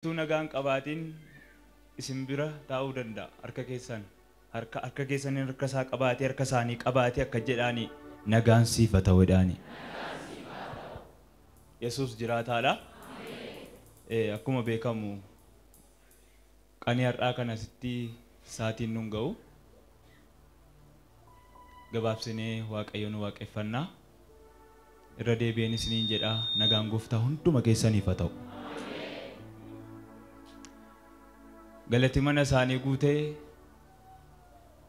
Utuu nagaan qabaatiin isin bira taa'uu danda'a. Harka keessan harka keessaniin harka isaa qabaatee harka isaanii qabaatee akka jedhaani nagaan siif haa ta'u jedhaani. Yesuus jiraataadha. Akkuma beekamu qanii har'aa kana sitti sa'aatiin nun ga'u. Gabaabsinee Waaqayyo nu waaqeffannaa. Irra deebi'een isiniin jedhaa nagaan gooftaa hunduma keessaniif haa ta'u. Galati mana isaanii guutee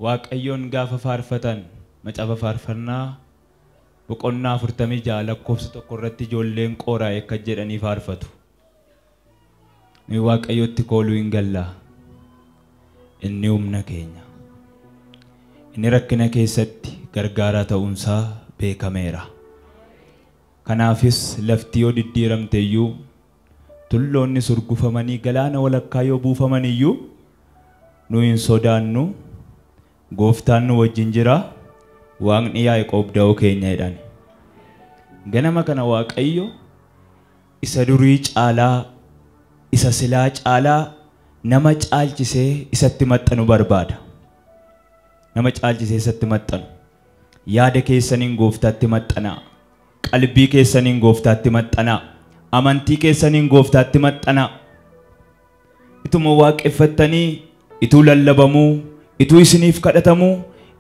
Waaqayyoon gaafa faarfatan macaafa faarfannaa boqonnaa 46 lakkoofsa 1 irratti ijoolleen qooraa'e akka jedhanii faarfatu. Nuyi Waaqayyotti kooluu hin gallaa. Inni humna keenya. Inni rakkina keessatti gargaaraa ta'uunsaa beekameera. Kanaafis lafti yoo diddiiramte iyyuu tulloonni surgufamanii galaana walakkaa yoo buufaman iyyuu nu hin sodaannu. Gooftaan nu wajjin jira. Waaqni Yaaqoob da'oo keenya jedhan. Ganama kana Waaqayyo isa durii caalaa isa silaa caalaa nama caalchisee isatti maxxanu barbaada. Nama caalchisee isatti maxxanu. Yaada keessaniin gooftaatti maxxanaa. Qalbii keessaniin gooftaatti maxxanaa. Amantii keessaniin gooftaatti maxxanaa. Ituma waaqeffattanii ituu lallabamuu ituu isiniif kadhatamuu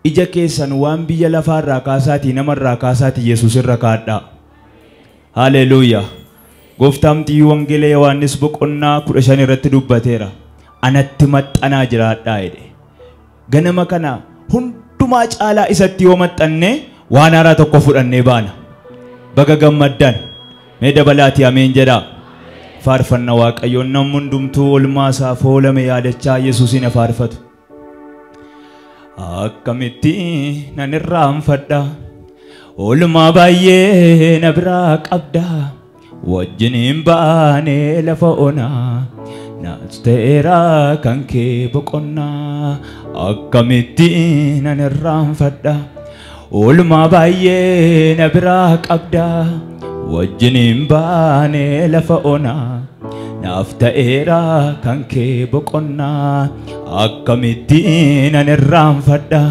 ija keessan waan biyya lafaarraa kaasaatii namarraa kaasaatii Yesuus irra kaadhaa. Haleluuyaa. Gooftaan Wangeela Yohaannis boqonnaa 15 irratti dubbateera. Anatti maxxanaa jiraadhaa jedhe. Ganama kana hundumaa caalaa isatti yoo maxxanne waan haaraa tokko fudhannee baana. Baga gammaddan. Mee dabalaatii ameen jedhaa. Faarfanna Waaqayyoon namni hundumtuu olmaa isaa foolame yaadachaa Yesuusin faarfatu. Akkamitti nan irraanfadha. Oolmaa baay'ee na biraa qabda. Wajjiniin baanee lafa onaa. Naaf ta'eera kan kee boqonnaa. Akkamitti nan irraanfadha. Oolmaa baay'ee na biraa qabda. Wajjiniin baanee lafa onaa. Naaf ta'eera kan kee boqonnaa. Akkamitti nan irraanfadha.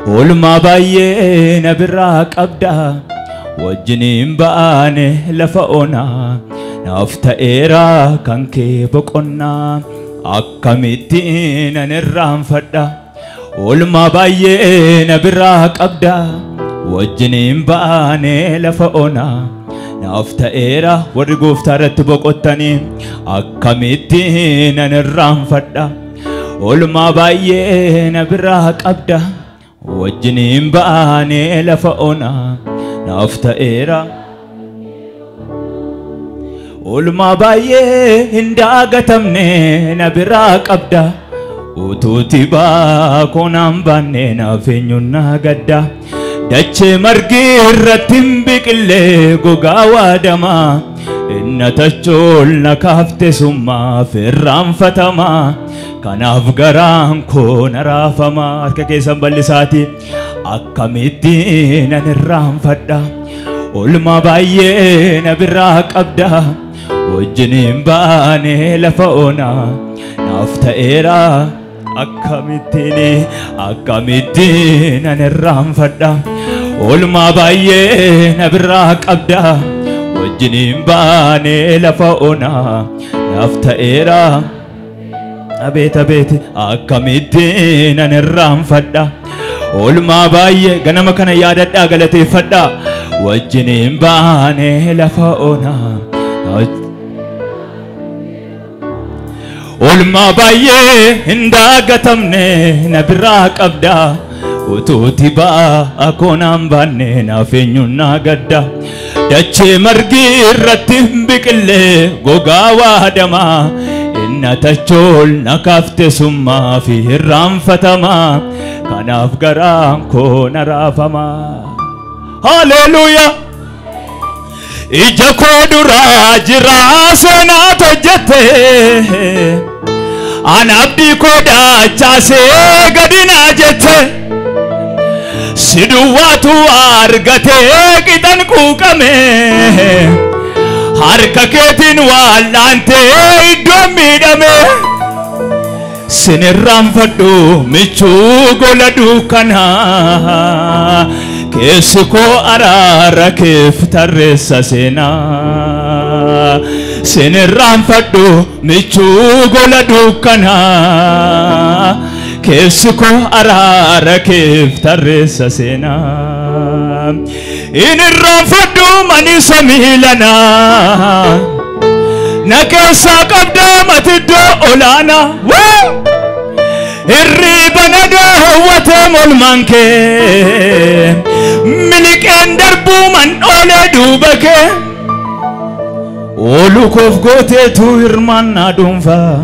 Oolmaa baay'ee na biraa qabda. Wajjiniin baane lafa onaa. Naaf ta'eera kan kee boqonnaa. Akkamitti nan irraanfadha. Oolmaa baay'ee na biraa qabda. Wajjiniin baane lafa onaa. Naaf ta'eera warri gooftaa irratti boqottanii akkamitti nan irraanfadha. Oolmaa baay'ee na biraa qabda. Wajjiniin baanee lafa onaa. Naaf ta'eera. Oolmaa baay'ee hin daagatamne na biraa qabda. Utuuti baakoo naan baanne naaf eenyuun na gadda. Dachee margi irratti hin biqille gogaa waadamaa. Inna tachool na kaafte summaaf irraanfatamaa. Kanaaf garaan koo na raafamaa. Harka keessan bal'isaati. Akkamitti nan irraanfadha. Oolmaa baay'ee na biraa qabda. Wajjiniin baanee lafa onaa. Naaf ta'eera. Akkamitti nan irraanfadha. Oolmaa baay'ee na biraa qabda. Wajjiniin baanee lafa onaa. Naaf ta'eera. Abeet abeet akkamitti nan irraanfadha. Oolmaa baay'ee ganama kana yaadadhaa galateeffadhaa. Wajjiniin baanee lafa onaa. Oolmaa baay'ee hin daagatamne na biraa qabda. Utuuti baakoo naan baanne naaf eenyuun na gadda. Dachee margi irratti hin biqille gogaa waadamaa. Inna tachool na kaafte summaa fi irraanfatamaa. Kanaaf garaan koo na raafamaa. Haleluuyaa. Ija koo duraa jiraa seenaa hojjette. An abdii koo daachaasee gadi naa jette. Si duwwaatu argatee qixan quuqame. Harka keetiin wallaantee iddoo miidhame. Sinirraanfadhu michuu gola duukkanaa. Keessi koo araara keef tarreessa seenaa. Sinirraanfadhu michuu gola duukkanaa. Keessi koo araara keef tarreessa seenaa. Inirraanfadhu manisa miilanaa. Na keessaa qabdaa mati iddoo olaanaa. Hirriba na daawwatee molmaan kee. Miliqeen darbuu man oolee duuba kee. Ooluu koof gooteetu hirmaannaa dhuunfaa.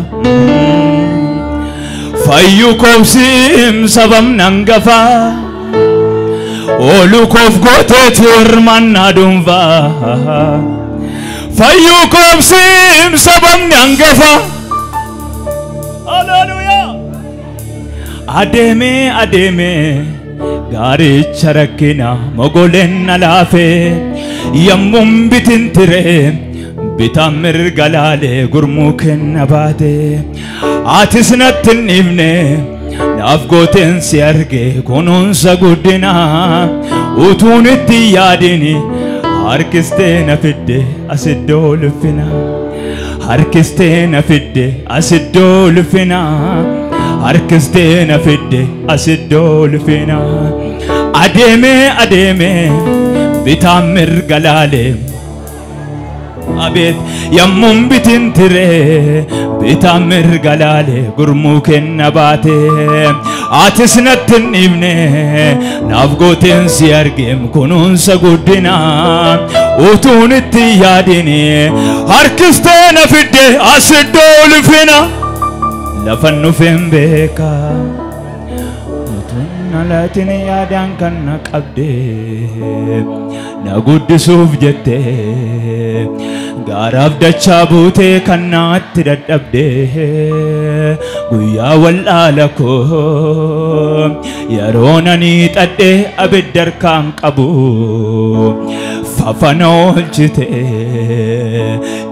Fayyuu koof siim sababni hangafaa. Ooluu koof gooteetu hirmaannaa dhuunfaa. Fayyuu koof siim sababni hangafaa. Haleluuyaa. Adeemee adeemee gaaricha rakkina mogoleen na laafee yommuun bitintiree bitaan mirga laalee gurmuu kenna baate. Atis natti hin dhiifne naaf gooteen si arge kunuunsa guddinaa utuun itti yaadin harkistee na fidde as iddoo ulfina. Harkistee na fidde as iddoo ulfina. Harkistee na fidde as iddoo ulfina. Adeemee adeemee bitaan mirga laalee. Abeet yommuun bitintiree bitaan mirga laalee gurmuu kenna baate. Atis natti hin dhiifne naaf gooteen si argeem kunuunsa guddinaa utuun itti yaadin harkistee na fidde as iddoo ulfina. Lafan dhufeen beekaa utuun alaatiin yaadaan kan na qabde na guddisuuf jettee gaaraaf dachaa buutee kan naatti dadhabde guyyaa wallaala koo yeroo nani xadhe abidda harkaan qabu fafana oolchite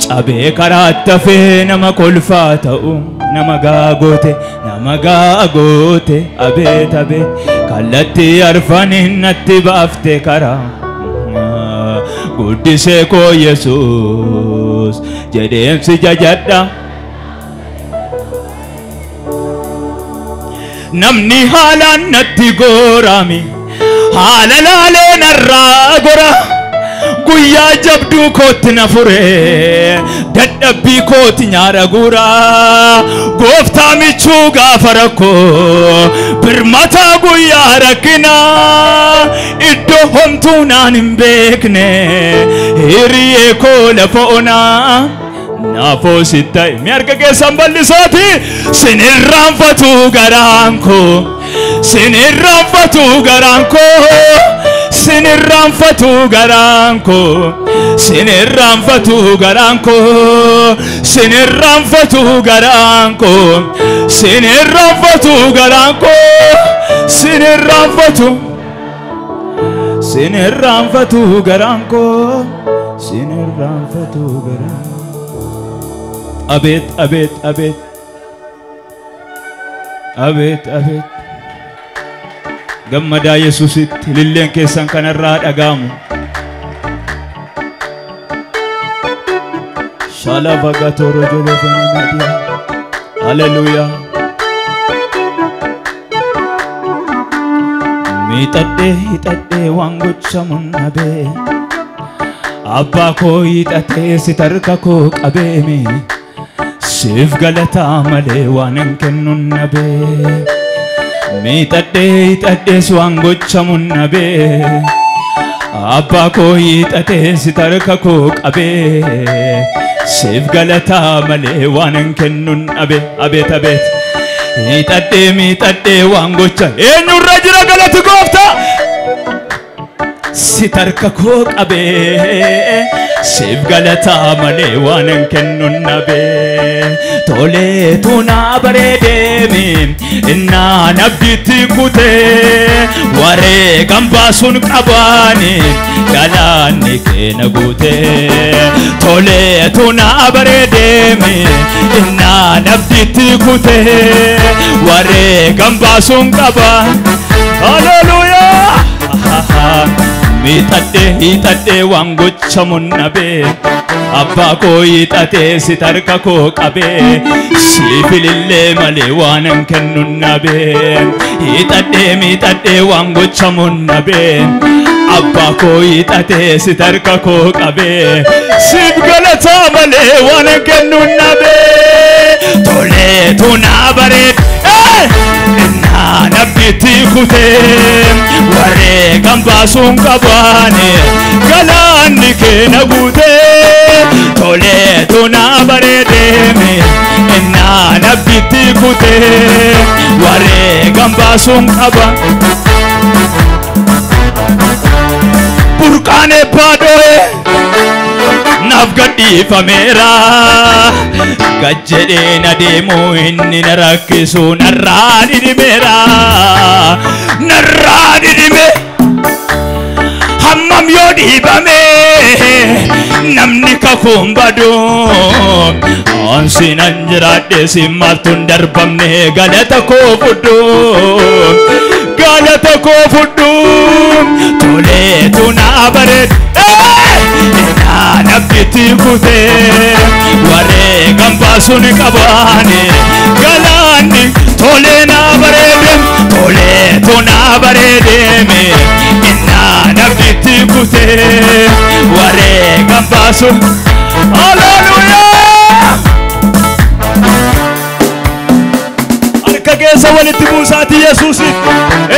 cabee karaatti hafee nama kolfaa ta'u nama gaagoote nama gaagoote abeet abeet kallattii arfaniin natti baafte karaa guddisee koo Yesuus jedheemsi jajadha. Namni haalaan natti goorami haala laalee narraa gora. Guyyaa jabduu kootti na fure dadhabbii kootti nyaara guura. Gooftaa michuu gaafa rakkoo birmataa guyyaa rakkinaa iddoo homtuu naan hin beekne hiriyee koo lafa onaa. Naafoo sitti mi harka keessan bal'isaati. Sinirraanfatu garaan koo sinirraanfatu garaan koo sinirraanfatu garaan koo sinirraanfatu garaan koo sinirraanfatu garaan koo sinirraanfatu garaan koo sinirraanfatu sinirraanfatu garaan koo sinirraanfatu garaan. Abeet abeet abeet abeet abeet gammadaa Yesuusitti ililleen keessan kanarraa dhaga'amu. Shalavagatoro jolofenamadiya. Haleluuyaa. Miixadhee hixadhee waan gochamuun dhabee abbaa koo hiixatee si tarka koo qabeemi siif galataa malee waan hin kennuun dhabee. Miixadhee hixadhees waan gochamuun dhabee abbaa koo hiixatee si tarka koo qabee siif galataa malee waan hin kennuun dhabee. Abeet abeet miixadhee miixadhee waan gocha eenyurra jira galati gooftaa. Si tarka koo qabee siif galataa malee waan hin kennu nabee toleetu naa bareedeemi innaan abdiitti kutee wareegam baasuun qabaani galaanni keena guutee toleetu naa bareedeemi innaan abdiitti kutee wareegam baasuun qabaa. Hallelujah! Miidhadhee hiixadhee waan gochamuun nabee abbaa koo hiixatee si tarka koo qabee siif ilillee malee waan hin kennu nabee hiixadhee miidhadhee waan gochamuun nabee abbaa koo hiixatee si tarka koo qabee siif galataa malee waan hin kennu nabee toleetu naa bareed innaan abdiitti kutee wareegam baasuun qabaane galaanni keena guutee toleetu naa bareedeeme innaan abdiitti kutee wareegam baasuun qaba. Burqaan eebbaa dho'e naaf gadhiifameera gad jedheen adeemuu inni na rakkisu narraa dhidhimeera narraa dhidhime hammam yoo dhiibame namni kakuun badu ansi nan jiraadhe si maaltu hin darbamne galata koo fudhu galata koo fudhu toleetu naa bareed innaan abdiitti kutee wareegam baasuun qabaane galaanni tolee naa bareede toleetu naa bareedeeme innaan abdiitti kutee wareegam baasuun. Hallelujah! Harka keessa walitti buusaatii Yesuusiif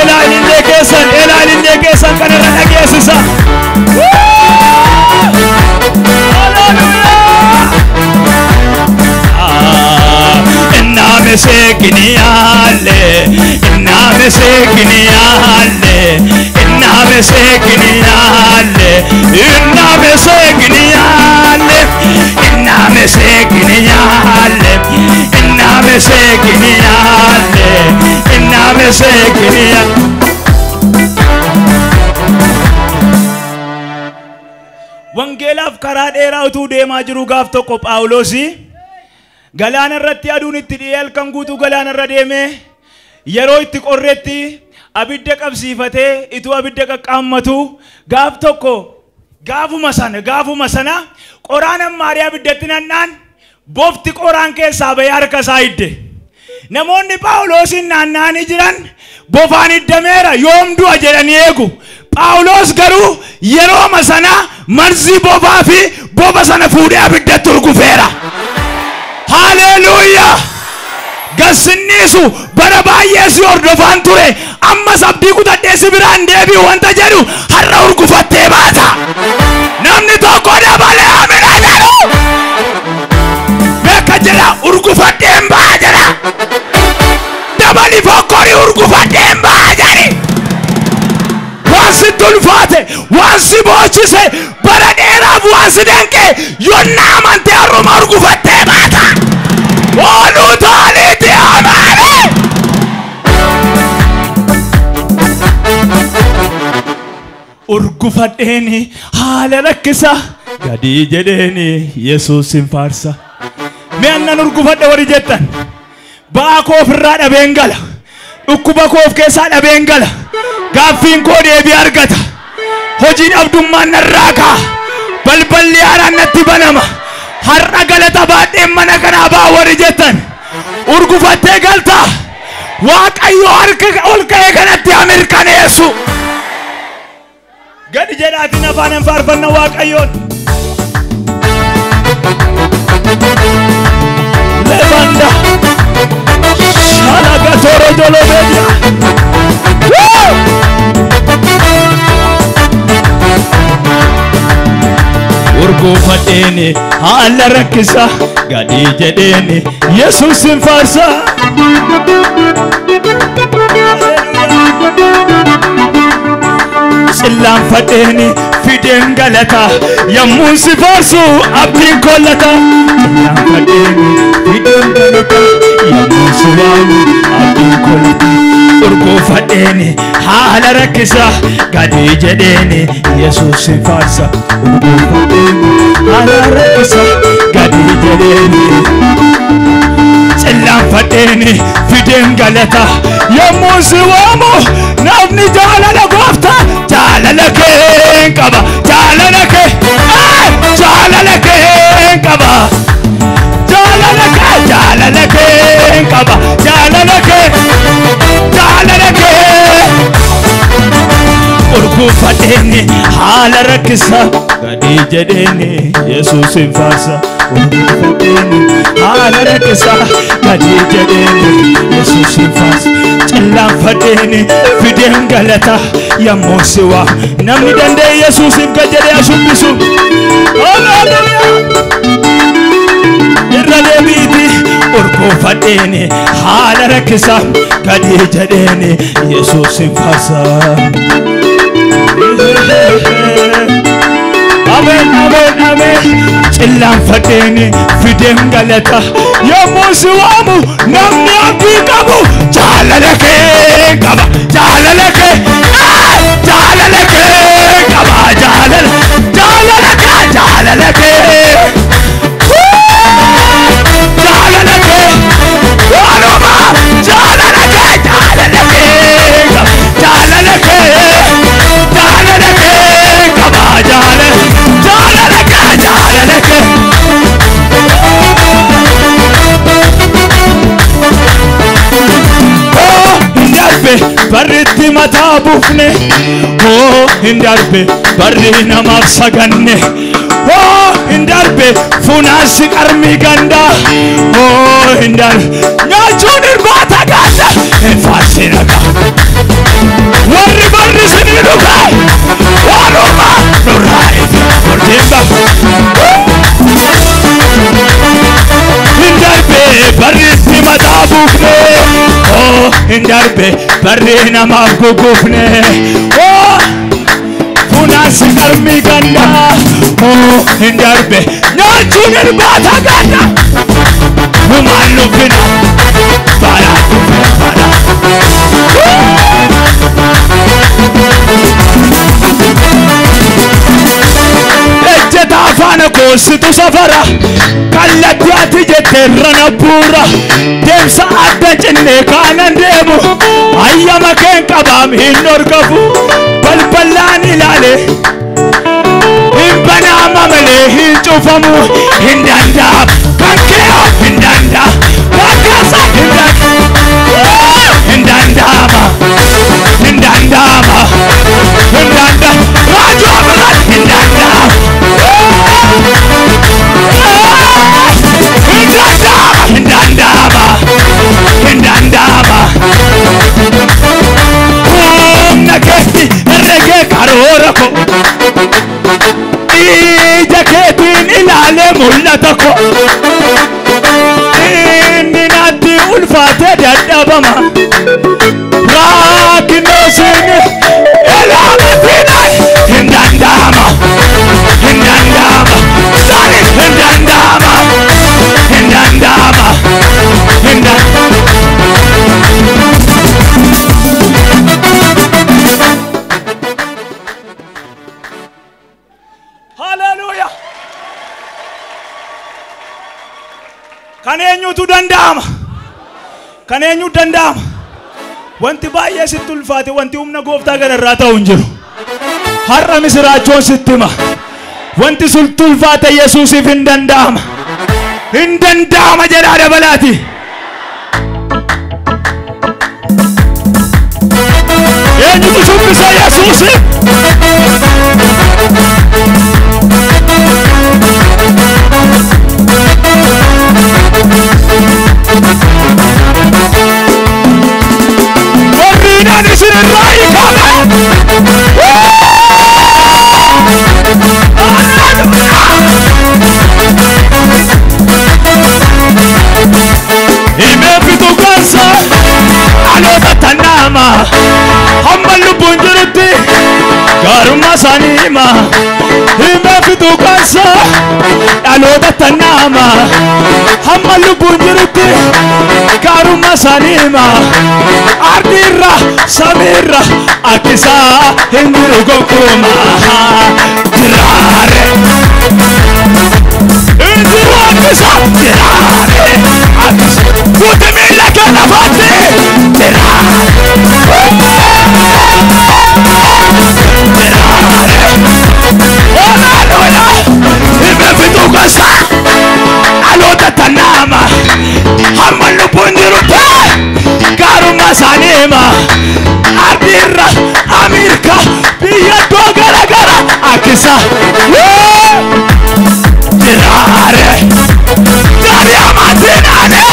elaa ilillee keessan elaa ilillee keessan kanarra dhageessisa. Inna mesekiniyaalle inna mesekiniyaalle inna mesekiniyaalle inna mesekiniyaalle inna mesekiniyaalle inna mesekiniyaalle. Wangeelaaf karaa dheeraa utuu deemaa jiru gaaf tokko Phaawulosi galaana irratti aduun itti dhi'ee halkan guutuu galaana irra deemee yeroo itti qorretti abidda qabsiifatee ituu abidda qaqqaammatu gaaf tokko gaafuma sana qoraan ammaarii abiddatti nannaan bofti qoraan keessaa bahee harka isaa hidde. Namoonni Phaawulosin naanna'anii jiran bofaan hiddameera yoom du'a jedhanii eegu. Phaawulos garuu yerooma sana marzii bofaa fi bofa sana fuudhee abiddatti urgufeera. Hallelujah! Gassinniisu bara baay'ee si hordofaan ture ammas abdii kutadhee si biraan deebi'u wanta jedhu har'a urgufattee baata. Namni tokko dabalee amina jedhu beeka jedha urgufadheen ba'a jedha. Dabali fokkorii urgufadheen ba'a jedhi. Waan sitti ulfaate waan si boochise bara dheeraaf waan si danqe yonna amantee har'uma urgufattee baata. Ooluu taaliitti amaane. Urgufadheeni haala rakkisa gadi jedheeni Yesuus hin faarsa. Mee annan urgufadhe warri jettan ba'aa koo ofirraa dhabeen gala dhukkuba koo of keessaa dhabeen gala gaaffiin koo deebii argata hojii dhabdummaan narraa ka'a balballi haaraan natti banama har'a galata baadheen mana kanaa ba'a warri jettan urgufattee galta Waaqayyo harka ol ka'ee kanatti haa mirkaneessu. Gadi jedhaatiin afaan hin faarfanna Waaqayyoon. Levanda Shalagatoro Jolobedia. Urgufadheeni haala rakkisa gadi jedheeni Yesuus hin faarsa. Cillaanfadheeni fideen galata yammuun si faarsu abdiin kollata. Cillaanfadheeni fideen galata yammuun si waamu abdiin kollata. Urgoofadheeni haala rakkisa gadi jedheeni Yesuus sin faarsa. Urgoofadheeni haala rakkisa gadi jedheeni. Cillaanfadheeni fideen galata yammuun si waamu namni jaalala gooftaa jaalala kee qaba jaalala kee jaalala kee qaba jaalala kee jaalala kee qaba jaalala kee jaalala kee. Urgoofadheeni haala rakkisa gadi jedheeni Yesuus hin faarsa. Urgoofadheeni haala rakkisa gadi jedheeni Yesuus hin faarsa. Cillaanfadheeni fideen galata yammuun si waamu namni danda'e Yesuusiif gad jedhee haa shubbisu. Haleluuyaa! Irra deebiiti urgoofadheeni haala rakkisa gadi jedheeni Yesuus hin faarsa. Ameen ameen ameen. Cillaanfadheeni fideen galata yammuun si waamu namni abdii qabu jaalala kee qaba jaalala kee jaalala kee qaba jaalala jaalala kee jaalala kee jaalala kee waanuma jaalala kee jaalala kee qaba jaalala kee jaalala kee qaba jaalala jaalala kee jaalala kee. Barritti mataa buufne hoo hin darbe barri namaaf saganne hoo hin darbe funaansi qarmii gandaa hoo hin darbe nyaachuun irbaata ganda hin faarsina gaa warri barri sinii dhugaa waanuma nurraa ife murtiin bahu hin darbe barritti mataa buufne hoo hin darbe barri namaaf gugufne hoo funaansi qarmii gandaa hoo hin darbe nyaachuun irbaata ganda numaan lufina baraa dhufina baraa. Ejjeta afaan koositu safara kallattii ati jette irra na buura deemsa adda cinne kaanan deemu hayyama keen qabaam hin dhorkafu balballaan ilaale hin banaama malee hin cufamu hin danda'amu kan kee hin danda'amu kan keessa hin danda'ama hin danda'ama hin danda'amu raajuu biraan hin danda'amu hin danda'ama hin danda'ama hin danda'ama humna keetti herregee karoora koo ija keetiin ilaalee mul'ata koo inni natti ulfaatee dadhabama rakkinoosin ilaamatinaan hin danda'ama hin danda'ama sani hin danda'ama hin danda'ama hin danda'ama. Haleluuyaa! Kan eenyutu danda'ama? Kan eenyutu danda'ama? Wanti baay'ee sitti ulfaate wanti humna gooftaa gararraa ta'u hin jiru. Har'a misiraachoon sitti hima. Wanti sitti ulfaate Yesuusiif hin danda'ama. Hin danda'ama jedhaa dabalaati. Eenyutu shubbisa Yesuusiif? Warriidhaan isin irraa hiikame. Himee fitu kansa dhaloota tanaama hamma lubbuun jirutti Gaarummaa isaanii hima himee fixuu kansa dhaloota tannaama hamma lubbuun jirutti gaarummaa isaanii hima ardiirra samiirra akkisaa hin jiru gonkumaa jiraare hin jiru akkisaa jiraare akkisaa guuti miila kee lafaatti jiraare. Dhaloota tannaama hamma lubbuun jirutti gaarummaa isaanii hima ardiirra Ameerikaa biyya iddoo garagara akkisa jiraare gaarii amaatiin aanee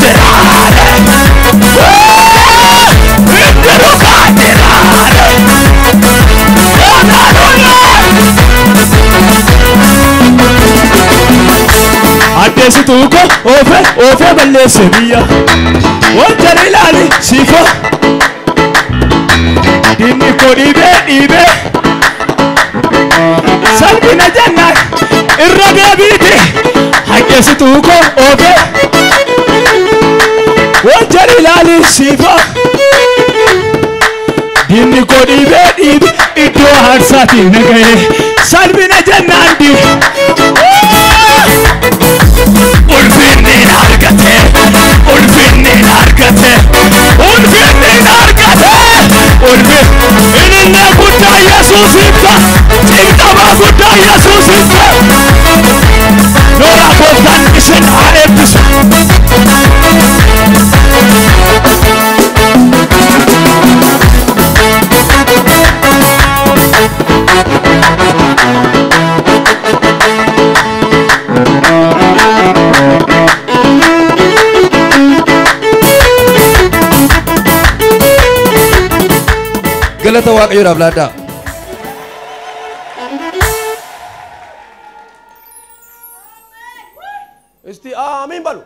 jiraare hin jiru kaa jiraare Addeessituu koo oofee oofee balleesse biyya wanta ilaali siifoo diinni koo dhiibee dhiibee salphina jennaan irra deebiiti addeessituu koo oofee wanta ilaali siifoo diinni koo dhiibee dhiibee iddoo aarsaatiin na ga'e salphina jennaan diinni. Ulfinni argate, ulfinni argate, ulfinni argate, ulfinni inni guddaa Yesuus ibsa, cimtama guddaa Yesuus ibsa. Lola gooftaan isin haa eebbisu. Galata Waaqayyoodhaaf laadhaa. Isti aamiin balu.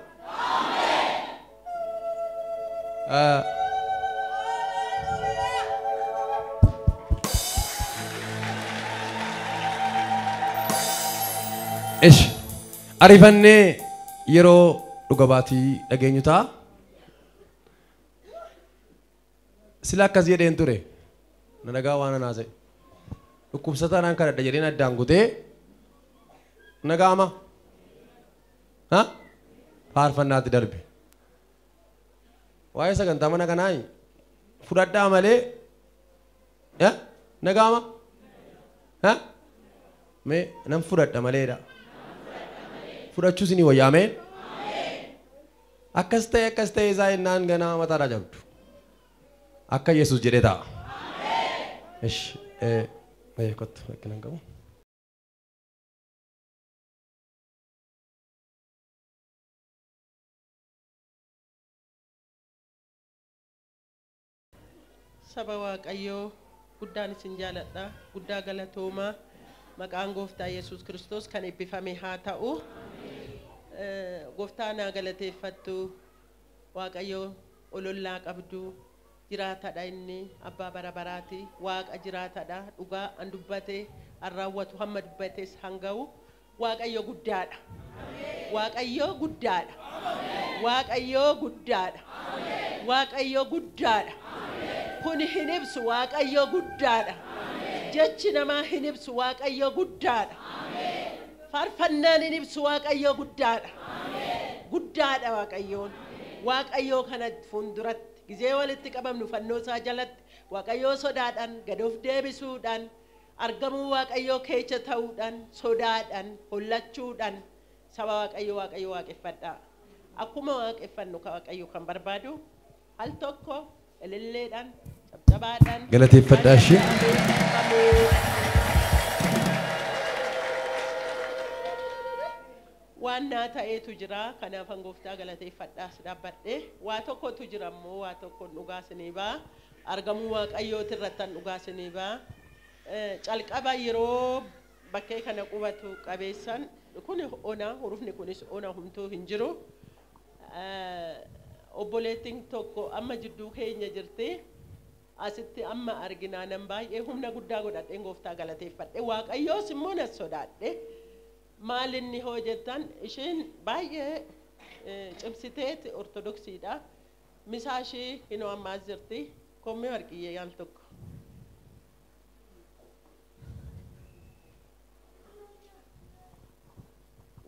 Ish ariifannee yeroo dhuga baatii dhageenyu ta'a. Sila akkas jedheen ture. Na nagaa waan anaase. Dhukkubsataa naan kadhadha jedheen addaan kutee nagaama. Ha? Faarfannaatti darbe. Waa'ee sagantaa mana kanaa fudhadhaa malee nagaama. Ha? Mee nan fudhadha maleedha. Fudhachuu isinii wayya ameen. Akkas ta'e isaa innaan ganaa mataadhaa jabdu. Akka Yesuus jedhee ta'a. Ish kottu rakkina hin qabu. Saba Waaqayyoo guddaan isin jaaladha. Guddaa galatoomaa. Maqaan gooftaa Yesuus Kiristoos kan eebbifame haa ta'u. Gooftaa naa galateeffattu Waaqayyoo olollaa qabdu jiraatadha inni abbaa bara baraati. Waaqa jiraatadha. Dhugaa an dubbate an raawwatu hamma dubbates hanga'u. Waaqayyo guddaadha. Waaqayyo guddaadha. Waaqayyo guddaadha. Waaqayyo guddaadha. Kun hin ibsu Waaqayyo guddaadha. Jechi namaa hin ibsu Waaqayyo guddaadha. Faarfannaan hin ibsu Waaqayyo guddaadha. Guddaadha Waaqayyoon. Waaqayyoo kana fuulduratti gizee walitti qabamnu fannoo isaa jalatti Waaqayyoo sodaadhaan gad of deebisuudhaan argamuu Waaqayyoo keessa ta'uudhaan sodaadhaan hollachuudhaan saba Waaqayyoo Waaqayyo waaqeffadhaa. Akkuma waaqeffannu Waaqayyo kan barbaadu al tokko ililleedhaan cabcabaadhaan Galateeffadhaa ishee. Waan naa ta'eetu jira kanaafan gooftaa galateeffadhaas dhaabbadhe waa tokkotu jira immoo waa tokkoon dhugaa isinii ba'a argamuu Waaqayyooti irrattan dhugaa isinii ba'a. Calqaba yeroo bakkee kana qubatu qabeessan kun ona hurufni kunis ona humtuu hin jiru. Obboleettiin tokko amma jidduu keenya jirti. Asitti amma arginaa nan baay'ee humna guddaa godhadheen gooftaa galateeffadhe. Waaqayyoos immoo na sodaadhe. Maal inni hoo jettan isheen baay'ee cimsiteeti ortodoksiidha. Misaa ishee hinoo ammaas jirti. Kommee warqiyyee yaal tokko.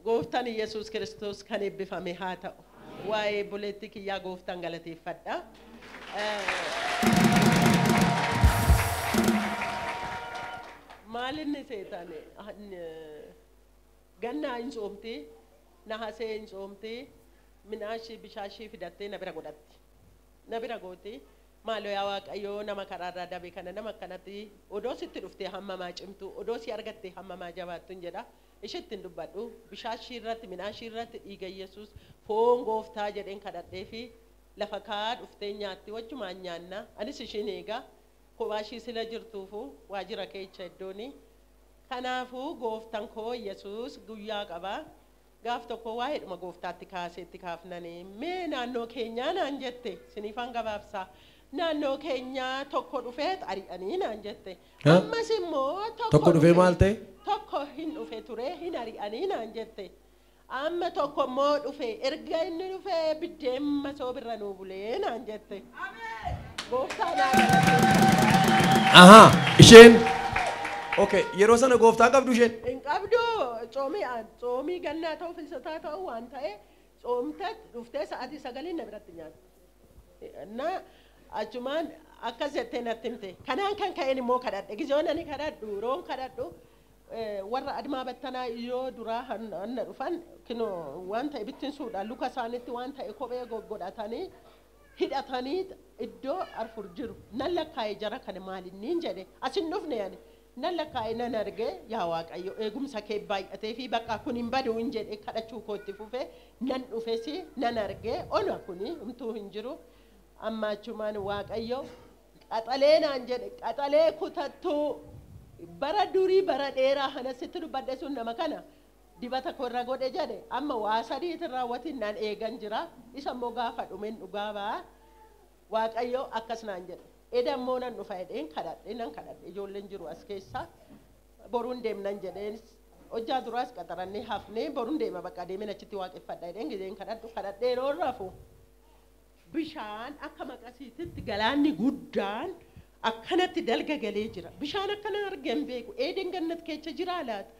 Gooftaan Yesuus Kiristoos kan eebbifame haa ta'u. Waa'ee buleetti kiyyaa gooftaan galateeffadha. Maal inni seetan gannaa hin soomti, nahasee hin soomti, minaashii bishaashii fidattee na bira godhatti. Na bira gooti. Maaloo yaa Waaqayyoo nama karaarraa dabe kana nama akkanatti odoo sitti dhuftee hammamaa cimtu, odoo si argattee hammamaa jabaattu hin jedha. Isheetti hin dubbadhu. Bishaashii irratti, minaashii irratti dhiiga Yesuus foon gooftaa jedheen kadhadhee fi lafa kaa'aa dhuftee nyaatti wajjumaan nyaanna. Anis ishiin eega. Kophaa ishii sila jirtuufu waajjira keessa iddooni. Kanaafuu gooftaan koo Yesuus guyyaa qaba. Gaaf tokko waa'eedhuma gooftaatti kaaseetti kaafnanii mee naannoo keenyaa naan jette siniifaan gabaabsaa. Naannoo keenyaa tokko dhufee ari'anii naan jette. Ammas immoo Tokko dhufee maal ta'e? Tokko hin dhufe ture hin ari'anii naan jette. Amma tokko immoo dhufe erga inni dhufee biddeen masoo birra nuu bulee naan jette. Gooftaa naa galateeffadha. Ahaa, isheen okay, yeroo sana gooftaa qabdu isheen? Hin qabdu soomii gannaa ta'u filsataa ta'u waan ta'e soomtee dhuftee sa'aatii 9 na biratti nyaatti. Na achumaan akkas jettee natti himte. Kanaan kan ka'een immoo kadhadhe. Gizoon ani kadhadhu, yeroon kadhadhu warra admaa battanaa yoo duraa hanna dhufan kinoo waan ta'e bittinsuudhaan luka isaaniitti waan ta'e kophee godhatanii hidhatanii iddoo afur jiru. Nan lakkaa'e jara kana maalinniin jedhe. Asin dhufne ani. Nan lakkaa'e nan arge yaa Waaqayyo eegumsa kee baay'atee fi bakka kun hin badu hin jedhe kadhachuu kootti fufe nan dhufes nan arge ona kuni humtuu hin jiru. Amma achumaan Waaqayyo qaxalee naan jedhe qaxalee kutattuu bara durii bara dheeraa hanasitti dubbadhe sun nama kana dibata korra godhe jedhe amma waa sadiitiin raawwatiin naan eegan jira. Isa immoo gaafa dhumeen dhugaa ba'a. Waaqayyo akkas naan jedhe. Eda immoo nan dhufa jedheen kadhadhe nan kadhadhe ijoolleen jiru as keessa boruun deemnan jedheen hojjaa duraas qaxarannee hafnee boruun deema bakka deemeen achitti waaqeffadha jedheen gizeen kadhadhu kadhadhee yeroo rafu bishaan akka maqasiititti galaanni guddaan akkanatti dalga galee jira. Bishaan akkana argeen beeku. Eeden gannat keessa jira laata?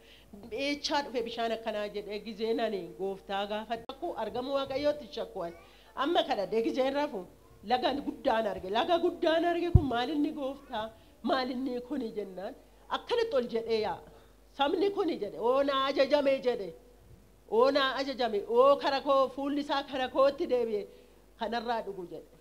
Eechaa dhufe bishaan akkanaa jedhee gizeen ani gooftaa gaafadhu. Akkuu argamu Waaqayyootti shakkuwan. Amma kadhadhee gizeen rafu laga guddaan arge. Laga guddaan arge kun maalinni gooftaa? Maalinni kuni jennaan akkanatti ol jedhee yaa'a. Sabni kuni jedhe oonaa ajajame jedhe. Oonaa ajajame oo kara koo fuulli isaa kara kootti deebi'e kanarraa dhugu jedhe.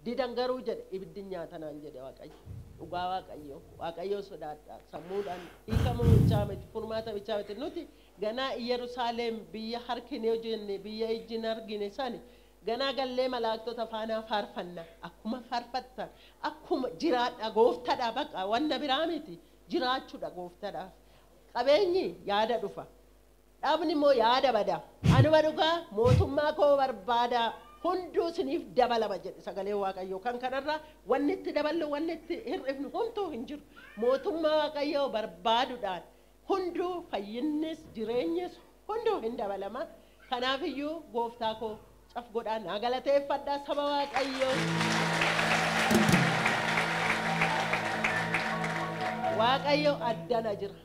Didan garuu jedhe ibiddi nyaatanaan jedhe Waaqayyo. Dhugaa Waaqayyo. Waaqayyo sodaadha. Sammuudhaan hiikamuu bichaa miti furmaata bichaa miti nuti ganaa Yerusaalem biyya harkine hojjenne biyya ijji hin argine sani ganaa gallee malaaktota faanaa faarfanna. Akkuma faarfattan akkuma jiraadha gooftadha baqa wanna biraa miti jiraachuudha gooftadhaaf. Qabeenyi yaada dhufa. Dhabni immoo yaada bada. Anuma dhugaa mootummaa koo barbaada. Hunduu isiniif dabalama jedhe sagalee Waaqayyoo. Kan kanarraa wanni itti daballu wanni itti hir'ifnu homtuu hin jiru. Mootummaa Waaqayyoo barbaaduudhaan hunduu fayyinnis jireenyis hunduu hin dabalama. Kanaafiyyuu gooftaa koo caf godhaa naa galateeffadhaa saba Waaqayyoo. Waaqayyo addana jira.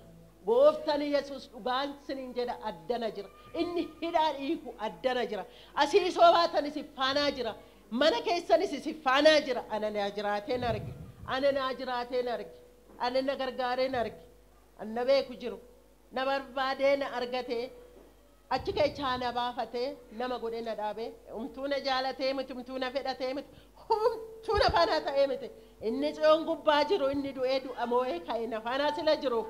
Gooftaan Yesuus dhugaan siniin jedha addana jira. Inni hidhaa dhiiku addana jira. Asii soo baatanis faanaa jira. Mana keessanis faanaa jira. Ana naa jiraateen arge. Ana naa jiraateen arge. Ana na gargaareen arge. Anna beeku jiru. Na barbaadee na argatee achi keessaa na baafatee nama godhee na dhaabee humtuu na jaalatee miti humtuu na fedhatee miti humtuu na faanaa ta'ee miti. Inni tsiyoon gubbaa jiru inni du'ee du'a moo'ee ka'e na faanaa sila jiru.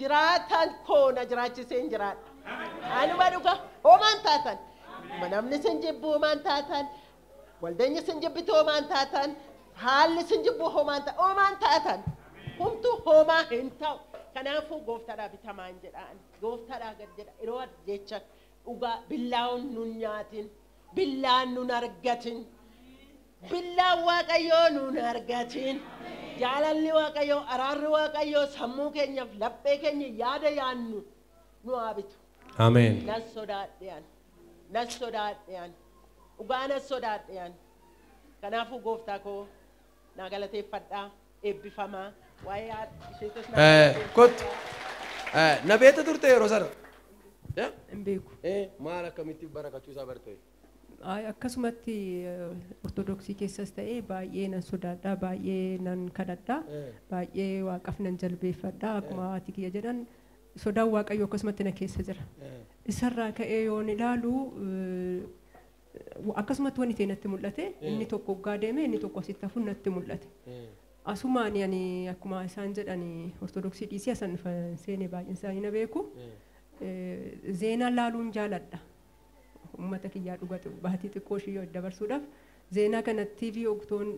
Jiraataan koo na jiraachisee hin jiraadha. Anuma dhuga homaan taatan. Namni sin jibbu homaan taatan. Waldeenyi sin jibbitu homaan taatan. Haalli sin jibbu homaan taatan. Humtuu homaa hin ta'u. Kanaafuu gooftaadhaa bitamaan jedhaan. Gooftaadhaa gad jedha. Yeroo jecha dhugaa billaa'uun nun nyaatin. Billaan nun argatin. Billaan Waaqayyoo nuun argatiin. Jaalalli Waaqayyoo, araarri Waaqayyoo sammuu keenyaaf laphee keenya yaada yaannu nu haa bitu. Ameen. Nas sodaadhe nas sodaadhe dhugaa nas sodaadhe. Kanaafuu gooftaa koo naa galateeffadhaa eebbifamaa waa'ee isheetis naa Kottu. Na beekta turte yeroo sana? Hin beeku. Maal akkamitti barakachuu isaa barte? Akkasumatti ortodoksii keessas ta'ee baay'ee nan sodaadha, baay'ee nan kadhadha, baay'ee waaqaaf nan jalbeeffadha. Akkuma haati kiyya jedhan sodaan waaqayyoo akkasumatti na keessa jira. Isarraa ka'ee yoon ilaalu akkasumatti wanti ta'e natti mul'ate, inni tokko hoggaa deeme inni tokko asitti hafuun natti mul'ate. Asumaan ani akkuma isaan jedhan ortodoksii dhiisii asan seene baay'een isaanii na beeku. Zeenaa laaluun jaaladha. Uummata kiyyaa dhugate baatii xiqqoo ishee yoo dabarsuudhaaf zeenaa kana TV oktoon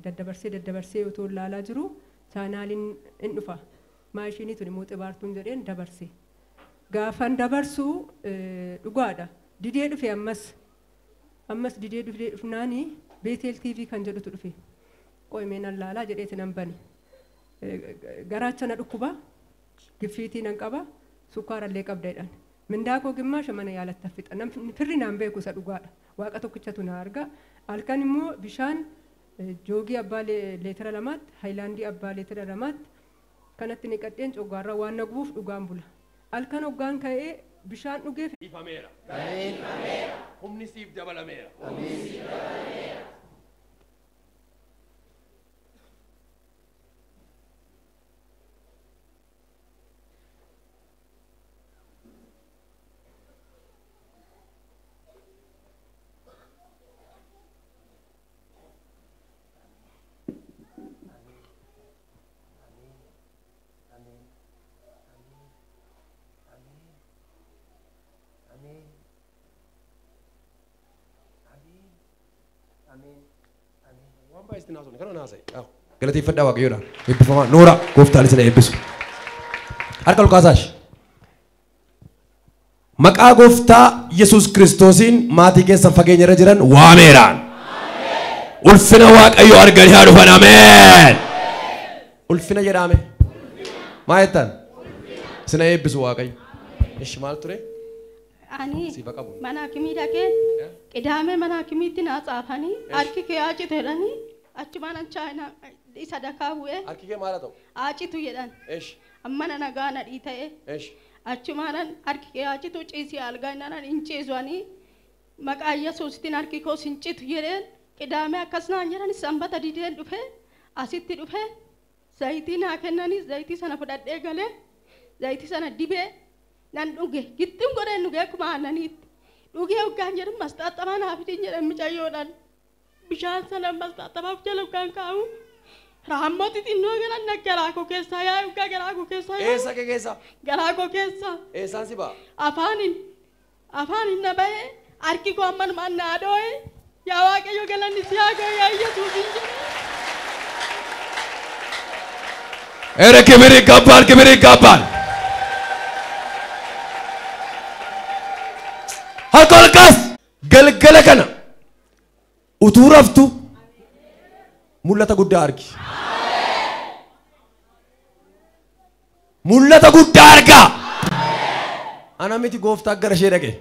daddabarsee otoo laalaa jiru chaanaaliin in dhufa. Maashinii tun immoo xibaartuun jedheen dabarse. Gaafan dabarsu dhugaadha. Didee dhufe ammas didee dhufnaanii Beetel TV kan jedhutu dhufe. Qo'imee nan laalaa jedheeti nan bane. Garaacha na dhukkuba, giffiitii nan qaba, sukkaarallee qabda jedhan. Mindaa koo gimmaasha mana yaalatti fixa. Firri naan beeku isa dhugaadha. Waaqa tokkichatu na arga. Halkan immoo bishaan joogii abbaa leetira 2tti, haayilaandii abbaa leetira 2tti kanatti niqadheen coggaarraa waan na gubuuf dhugaan bula. Halkan hoggaan ka'ee bishaan dhugeef. Ifameera. Humni siif dabalameera. Galateeffadhaa Waaqayyoodhaan. Eebbifamaa Noora gooftaan isin eebbisu. Harka ol kaasaash. Maqaa gooftaa Yesuus Kiristoosiin maatii keessan fageenya irra jiran waameeraan. Ulfina Waaqayyoo arganii haa dhufan. Ameen. Ulfina jedhame. Maa jettan? Isin eebbisu Waaqayyo. Ishi maal ture? Ani mana hakimii dhaqee qidaamee mana hakimiitti naa tsaafanii harki kee haa jedhanii achumaan chaayinaa isa dakaa bu'ee. Harki kee maal haa ta'u? Haa jedhan. Amma nagaa na dhii ta'e. Achumaan harki kee haa citu ciisii algaa innaan hin ciisanii maqaa Yesuustiin harki koo hin citu jedheen qidaamee akkas naan jedhan sanbata dideen dhufee asitti dhufee zayitii naa kennanii zayitii sana fudhadhee galee zayitii sana dibee nan dhuge gittiin godheen dhugee akkuma aannaniitti dhugee hoggaan jedhu masxaaxamaa naa fidin jedhan mucayyoodhaan bishaan sana masxaaxamaaf jala hoggaan kaa'u raammooti xinnoo galan garaa koo keessaa yaa'e hoggaa garaa koo keessaa yaa'e. Eessa kee keessa? Garaa koo keessa. Eessaan si ba'a? Afaaniin na ba'e harki koo ammanumaan naa dhoo'e yaa Waaqayyo galanni si haa ga'u yaa Yesuusin jedhe. Ere kibir ይገባል፣ ክብር ይገባል። Harka ol kaas. Galgala kana utuu raftu mul'ata guddaa argi. Mul'ata guddaa argaa. Ana miti gooftaa gara ishee dhaqe.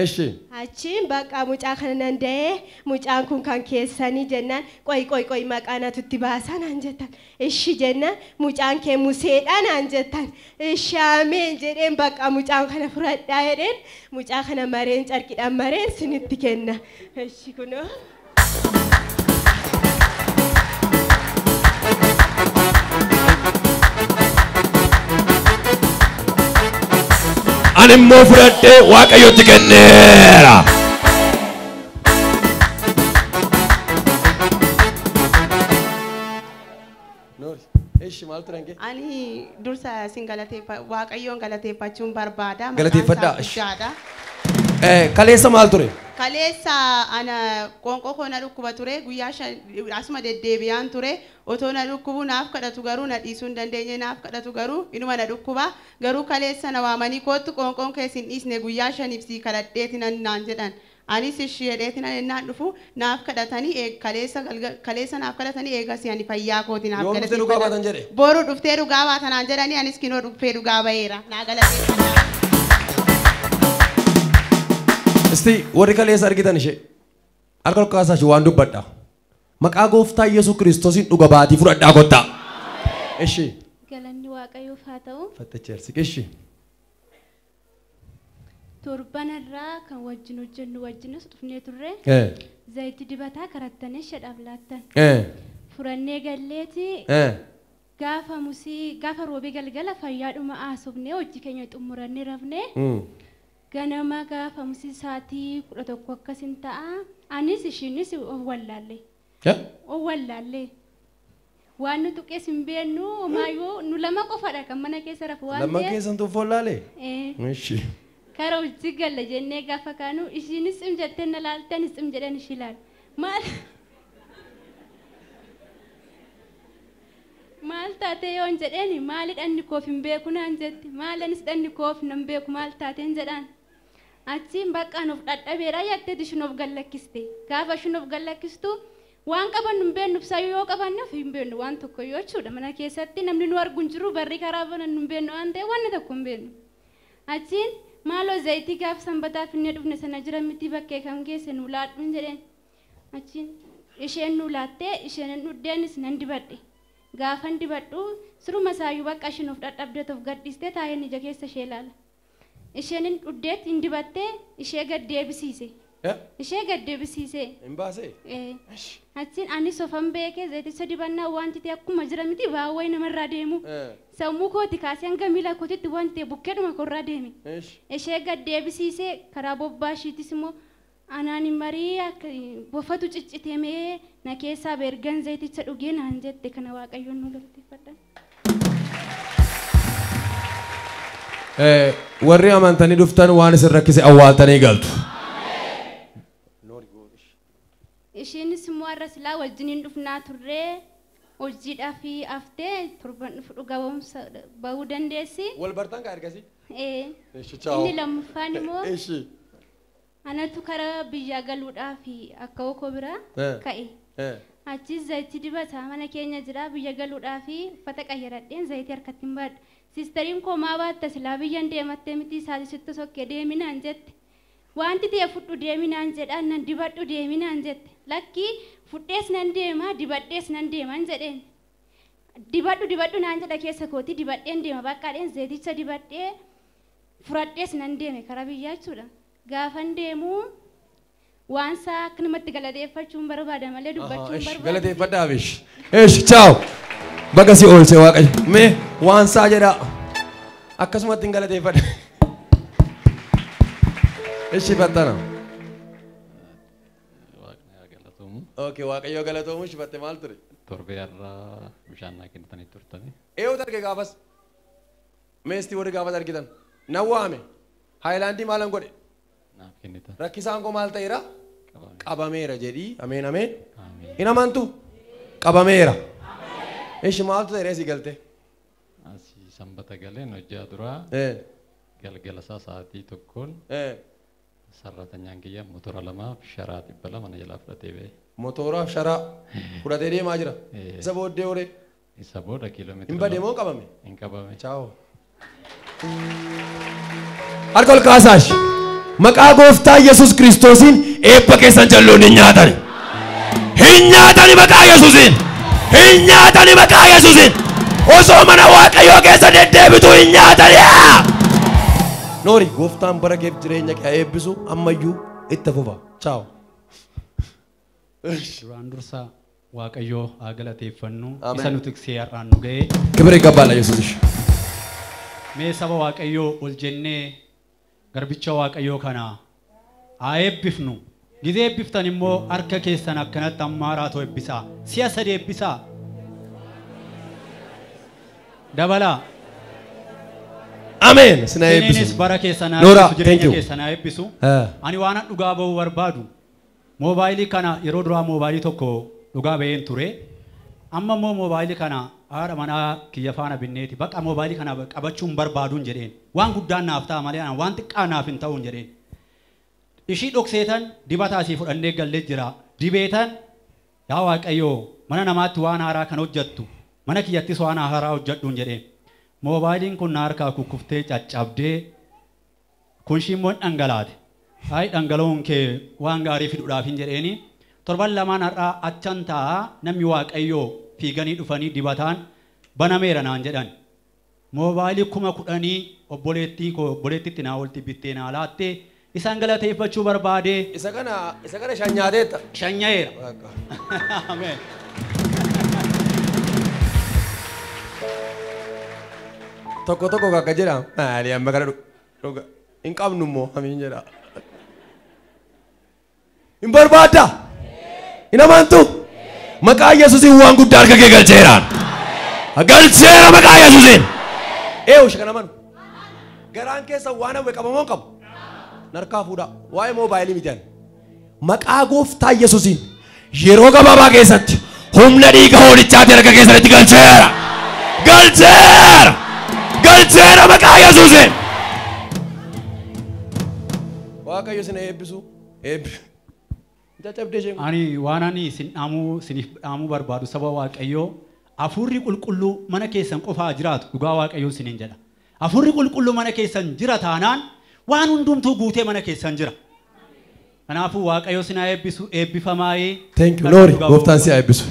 Eshi. Achiin bakka mucaa kana nan da'ee mucaan kun kan keessanii jennaan qoy qoy qoy maqaa natti baasaa naan jettan. Ishi jennaan mucaan kee Museedha naan jettan. Ishi ameen jedheen bakka mucaan kana fudhadhaa jedheen mucaa kana mareen carqidhaan mareen sinitti kenna. Ishi kunoo. Ani immoo fudhadhee Waaqayyotti kenneera. Ani dursa isin Waaqayyoon galateeffachuun barbaada. Galateeffadhaa. Kaleessa maal ture? Kaleessa ana qoonqoo koo na dhukkuba ture guyyaa asuma deddeebi'aan ture otoo na dhukkubu naaf kadhatu garuu na dhiisuu hin dandeenye naaf kadhatu garuu inuma na dhukkuba garuu kaleessa na waamanii kootu qoonqoon keessa hin dhiisne guyyaa 5 sii kadhadheeti naan jedhan Anis ishee jedheetiin ennaan dhufu naaf kadhatanii kaleessa naaf kadhatanii eegas ani fayyaa kooti naaf galateeffadha. Boru dhuftee dhugaa baatanaan jedhanii anis kinoo dhufee dhugaa ba'eera. Naa galateeffadha. Isti warri kaleessa argitan ishee harka ol kaasaa ishee waan dubbadha. Maqaa gooftaa Yesuus Kiristoosiin dhuga baatii fudhadhaa kottaa. Ishee. Galanni Waaqayyoof haa ta'u. Fattacheersi ishee. Torban irraa kan wajjin hojjennu wajjinis dhufnee turre. Zayitii dibataa karattanii shadhaaf laattan. Furannee galleeti. Gaafa musii gaafa roobee galgala fayyaadhuma haasofnee hojii keenya xumurannee rafnee. Ganama gaafa musii sa'aatii 11 akkasin ta'a. Anis ishiinis of wallaalle. Of wallaalle. Waan nu tuqees hin beeknu homaayyuu nu lama qofadha kan mana keessa rafu waan ta'eef. Lama keessan tuuf wallaalee? Ishee. Kara hojii galla jennee gaafa kaanu ishiinis cim jettee na laalte anis cim jedheen ishii laala. Maal taatee yoon jedheeni maali dhanni koof hin beeku naan jetti maali anis dhanni koof nan beeku maal taateen jedhaan. Achiin baqqaan of dhadhabeera jetteet ishiin of gallakkiste. Gaafa ishiin of gallakkistu waan qabannu hin beeknu ibsaayyuu yoo qabanne of hin beeknu waan tokko yoo jechuudha mana keessatti namni nu argu hin jiru barri karaa banan nu hin beeknu waan ta'eef wanni tokko hin beeknu. Achiin maaloo zayitii gaafa sanbataa finnee dhufne sana jira miti bakkee kam geesse nu laadhuun jedheen. Achiin isheen nu laattee isheen dhuddeenis nan dibadhe. Gaafan dibadhu siruma isaayyuu bakka isheen of dhadhabdeet of gadhiistee taa'een ija keessa ishee ilaala. Isheen dhuddeet hin dibattee ishee gad deebisiise. Ishee gad deebisiise. Hin baasee? Achiin anis ofan beekee zayiticha dibannaa wanti ta'e akkuma jira miti baawwee namarraa deemu. Sammuu kooti kaasee hanga miila kootitti wanti ta'e bukkeedhuma korraa deeme. Ishee gad deebisiisee karaa bobbaa ishiitis immoo anaan marii akka bofatu ciccitemee na keessaa ergan zayiticha dhugee naan jette kana Waaqayyoon nu galateeffadha. Warri amantanii dhuftan waan isin rakkise awwaaltanii galtu. Isheenis immoo har'a silaa wajjiniin dhufnaa turree hojiidhaa fi haftee torban dhufu dhugaa bahuu dandeessi. Wal bartan kaa ergasii? Inni lammaffaan immoo anatu karaa biyyaa galuudhaaf akka okoo bira ka'e. Achis zayitii dibataa mana keenya jira biyya galuudhaaf uffata qayyaradheen zayitii harkatti hin baadhu. Siistariin koo maa baatta silaa biyyaan deemattee miti isaatii sitti sokkee deeminaan jette. Wanti ta'e fudhu deeminaan jedhaan nan dibadhu deeminaan jette. Lakkii fudhees nan deema dibadhees nan deeman jedheen. Dibadhu dibadhu naan jedha keessa kooti dibadheen deema baqqaadheen zayiticha dibadhee furadhees nan deeme karaa biyyaa jechuudha. Gaafan deemu waan isaa akka namatti galateeffachuun barbaada malee dubbachuun barbaada. Galateeffadhaa bish. Eesh chaaw. Baga si oolche Waaqayyo. Mee waan isaa jedhaa. Akkasumatti hin galateeffadha. Ishi fattana. Waaqni haa galatoomu. Okay, Waaqayyo galatoomu ishi fatte maal ture? Torbee har'aa bishaan naa kennitanii turtani. Eeyyuu arge gaafas. Meestii warri gaafas argitan. Nan waame. Haayilaandii maalan godhe? Naaf kennita. Rakkisaan koo maal ta'eera? Qabameera jedhii. Ameen ameen. Hin amantu? Qabameera. Ishi maaltu ta'e reesii galte? Asii sanbata galeen hojjaa duraa. Galgala isaa sa'aatii 1 sarratanyaan kiyya motora 2 sharaa 200 na jalaa fudhatee ba'e. Motoraaf sharaa fudhatee deemaa jira. Isa booddee horee. Isa booda kiiloomeetira. Hin bade moo qabame? Hin qabame. Chaawo. Harka ol kaasaas. Maqaa gooftaa Yesuus Kiristoosiin eebba keessan jalloon hin nyaatani. Hin nyaatani maqaa Yesuusiin. Hin nyaatani maqaa Yesuusiin. Osoo mana Waaqayyoo keessa deddeebitu hin nyaatani. Noori gooftaan bara keef jireenya kee eebbisu ammayyuu itti fufa. Chaawo. Duraan dursa Waaqayyoo haa galateeffannu isa nu tiksee har'aan nu ga'e. Kibir ይገባል Yesuus. Mee saba Waaqayyoo ol jennee garbicha Waaqayyoo kana haa eebbifnu. Gizee eebbiftan immoo harka keessan akkanatti ammaaraa ta'u eebbisaa. Si'a sadii eebbisaa. Dabalaa. Ameen. Sina eebbisu. Isiniinis bara keessan haa eebbisu jireenya keessan haa eebbisu. Ani waan dhugaa ba'uu barbaadu moobaayilii kana yeroo duraa moobaayilii tokko dhugaa ba'een ture. Amma immoo moobaayilii kana haadha manaa kiyya faana binneeti bakka moobaayilii kana qabachuun barbaaduun jedheen waan guddaan naaf ta'a malee waan xiqqaa naaf hin ta'uun jedheen. Ishii dhokseetan dibataa asii fudhannee gallee jira. Dibeetan yaa Waaqayyoo mana namaatti waan haaraa kan hojjettu mana kiyyattis waan haaraa hojjedhuun jedheen. Moobaayiliin kun na harkaa kukkuftee caccabdee kun ishii immoo dhangalaate. Ayi dhangala'oon kee waan gaarii fiduudhaaf hin jedheeni. Torban lamaan har'aa achan taa'aa namni Waaqayyoo fiiganii dhufanii dibataan banameera naan jedhan. Moobaayilii 10,000 obboleettii koo obboleettitti naa olti bittee naa laattee isaan galateeffachuu barbaade. Isa kana shanyaateetta. Shanyaa'eera. Ameen. Tokko tokko kakka jedha. Maali amma kana dhuga hin qabnu immoo amiin jedha. Hin barbaadda. Hin amantu. Maqaa Yesuusiin waan guddaa harka kee galcheeraan. Galcheera maqaa Yesuusiin. Eewu kana amanu. Garaan keessa waan hawwe qabamoo hin qabu. Narkaa fuudhaa. Waa'ee moobaayilii miti ani. Maqaa gooftaa Yesuusiin yeroo gabaabaa keessatti humna dhiiga hoolichaati harka keessanitti galcheera. Galcheera. Galcheera maqaa Yesuusiin. Waaqayyo isin eebbisu. Eebbi. Ani waan ani isin dhaamuu isiniif dhaamuu barbaadu saba Waaqayyoo hafuurri qulqulluu mana keessan qofaa jiraatu dhugaa Waaqayyoo isiniin jedha. Hafuurri qulqulluu mana keessan jira taanaan waan hundumtuu guutee mana keessan jira. Kanaafuu Waaqayyo isin haa eebbisu eebbifamaayee. Thank you Lord. Gooftaan si haa eebbisu.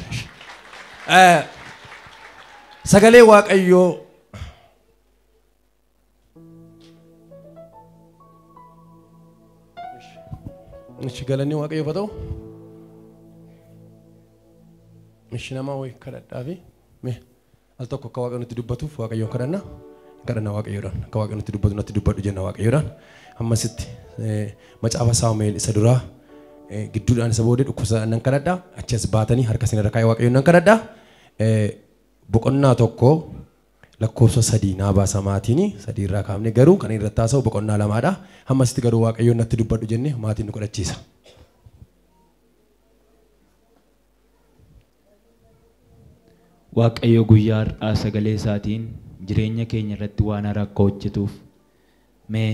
Sagalee Waaqayyoo Ishi galanni Waaqayyoof haa ta'u. Ishi nama wayii kadhadhaa fi mee al tokko akka Waaqayyo nutti dubbatuuf Waaqayyoon kadhanna. Kadhanna Waaqayyoodhaan akka Waaqayyo nutti dubbatu natti dubbadhu jenna Waaqayyoodhaan. Ammasitti macaafa Saamu'eel isa duraa gidduudhaan isa booddee dhukkubsataan nan kadhadha. Achi as baatanii harka isin irra kaa'ee Waaqayyoon nan kadhadha. Boqonnaa 1 lakkoofsa 3 naa baasa maatiin 3 irraa kaafne garuu kan irratti haasa'u boqonnaa 2dha. Ammasitti garuu Waaqayyoon natti dubbadhu jennee maatiin nu kadhachiisa. Waaqayyo guyyaa har'aa sagalee isaatiin jireenya keenya irratti waan haaraa akka hojjetuuf mee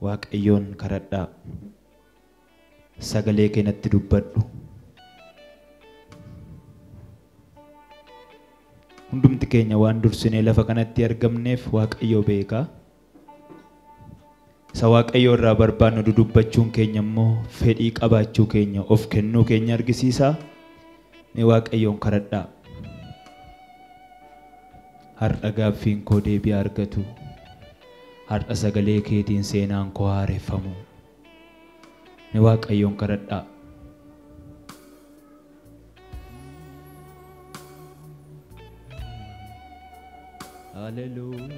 Waaqayyoon kadhadhaa. Sagalee kee natti dubbadhu. Hundumti keenya waan dursinee lafa kanatti argamneef Waaqayyo beeka. Isa Waaqayyo irraa barbaannu dudubbachuun keenya immoo fedhii qabaachuu keenya of kennuu keenya argisiisa. Mee Waaqayyoon kadhadhaa. Har'a gaaffiin koo deebii argatu. Har'a sagalee keetiin seenaan koo haareeffamu. Mee Waaqayyoon kadhadhaa. Hallelujah.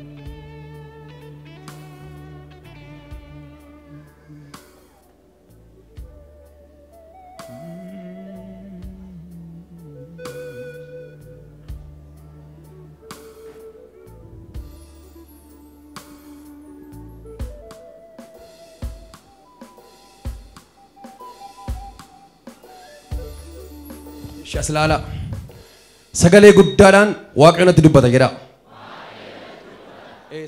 Shaslaala. Sagalee guddaadhaan Waaqayyo natti dubbata jedha.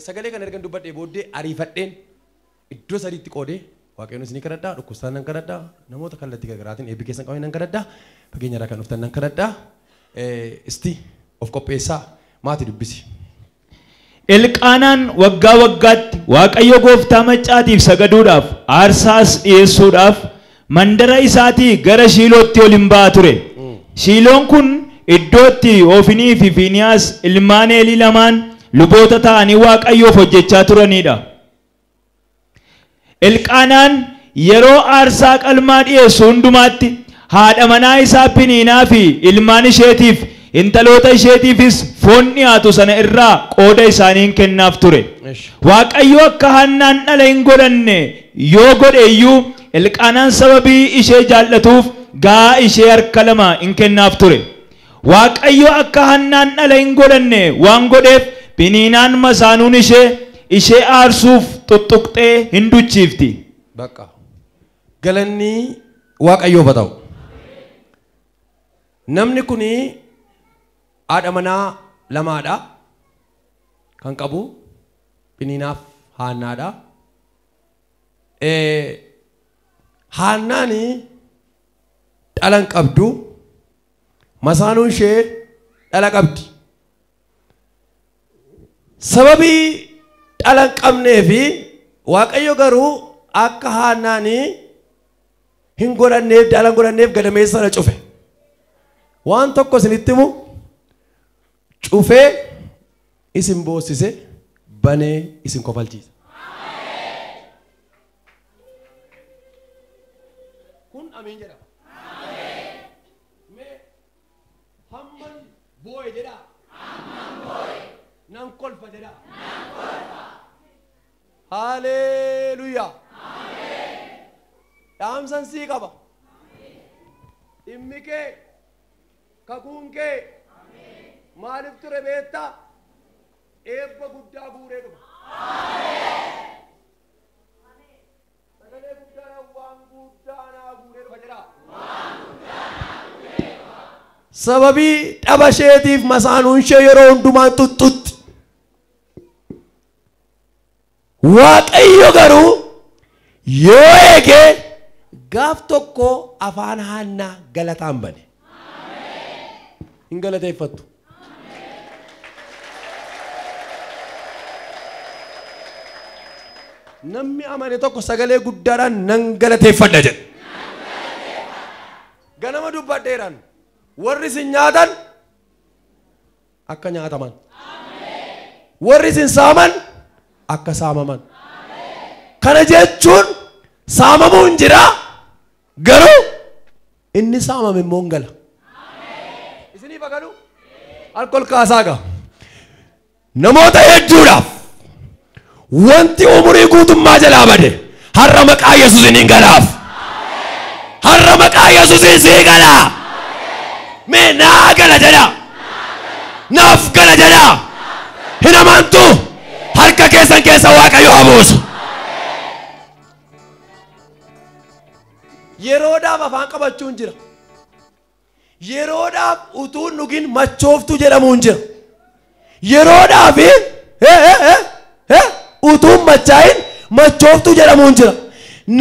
Sagalee kana ergan dubbadhee booddee ariifadheen iddoo sadiitti qoodee Waaqayyoon isinii kadhadhaa, dhukkubsataan nan kadhadhaa, namoota kallattii garaagaraatiin eebbi keessan qabanii nan kadhadhaa, fageenya irraa kan dhuftan nan kadhadhaa. Isti of qopheessaa maatii dubbisi. Elqaanaan waggaa waggaatti Waaqayyo gooftaa maccaatiif sagaduudhaaf aarsaas dhiyeessuudhaaf mandara isaatii gara Shiilootti ol hin ba'a ture. Shiiloon kun iddootti Hofinii fi Fiiniyaas ilmaan Eelii lamaan luboota ta'anii Waaqayyoof hojjechaa turanidha. Elqaanaan yeroo aarsaa qalmaa dhiyeessu hundumaatti haadha manaa isaa Piniinaa fi ilmaan isheetiif intaloota isheetiifis foon dhiyaatu sana irraa qooda isaaniin kennaaf ture. Waaqayyo akka Hannaan dhala hin godhanne yoo godhe iyyuu Elqaanaan sababii ishee jaallatuuf gahaa ishee harka lama hin kennaaf ture. Waaqayyo akka Hannaan dhala hin godhanne waan godheef Piniinaan masaanuun ishee aarsuuf tuttuqxee hin duchiifti. Bakka galanni Waaqayyoof haa ta'u. Namni kuni haadha manaa lamaadha kan qabu Piniinaaf Haannaadha. Haannaani dhala hin qabdu, masaanuun ishee dhala qabdi. Sababii dhala hin qabnee fi Waaqayyo garuu akka Haannaani hin godhanneef dhala hin godhanneef gadameessa sana cufe. Waan tokko isinitti himu, cufee isin boossise, banee isin kofalchiisa. Kun amiin jedhama. Mee hamman boo'e jedhaa. Nan kolfa jedhaa. Haleluuyaa. Dhaamsan sii qaba. Dhimmi kee, kakuun kee maaliif ture beektaa? Eebba guddaa guuree dhufa. Sagalee guddaadhaan waan guddaa naa guuree dhufa jedhaa. Sababii dhaba isheetiif masaanuun ishee yeroo hundumaa xuxxutti. Waaqayyo garuu yoo eege gaaf tokko afaan Haannaa galataan bane. Hin galateeffattu. Namni amane tokko sagalee guddaadhaan nan galateeffadha jedhe. Ganama dubbadheeraan warri isin nyaatan akka nyaataman, warri isin saaman akka saamaman. Kana jechuun saamamuun jira, garuu inni saamame immoo hin gala. Isiniif galu? Alkool kaasaa gaa. Namoota hedduudhaaf wanti umurii guutummaa jalaa bade har'a maqaa Yesuusiin hin galaaf. Har'a maqaa Yesuusiin sii gala. Mee naa gala jedha. Naaf gala jedha. Hin amantu. Harka keessan keessa Waaqayyo haa buusu. Yeroodhaaf afaan qabachuun jira. Yeroodhaaf utuu hin dhugin machooftuu jedhamuun jira. Yeroodhaaf utuu hin machaa'in machooftuu jedhamuun jira.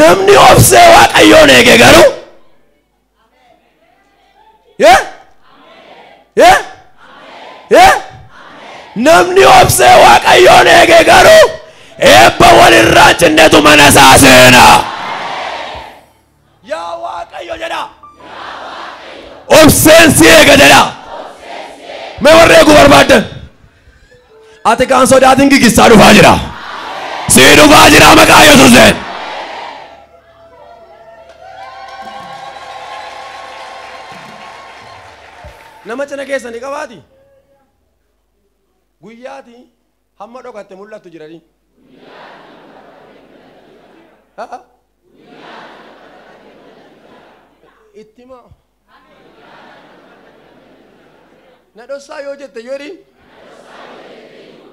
Namni obsee Waaqayyoon eege garuu namni obsee Waaqayyoon eege garuu eebba walirraa cinnetu mana isaa seena. Yaa Waaqayyo jedha. Obseen si eega jedha. Mee warri eeguu barbaaddan? Ati kaan sodaatiin gigissaa dhufaa jira. Sii dhufaa jira maqaa Yesuusiin. Nama cina keessanii qabaati. Guyyaati hamma dhokatte mul'attu jiranii. Itti himaa. Na dhossaa yoo jette yoo jedhin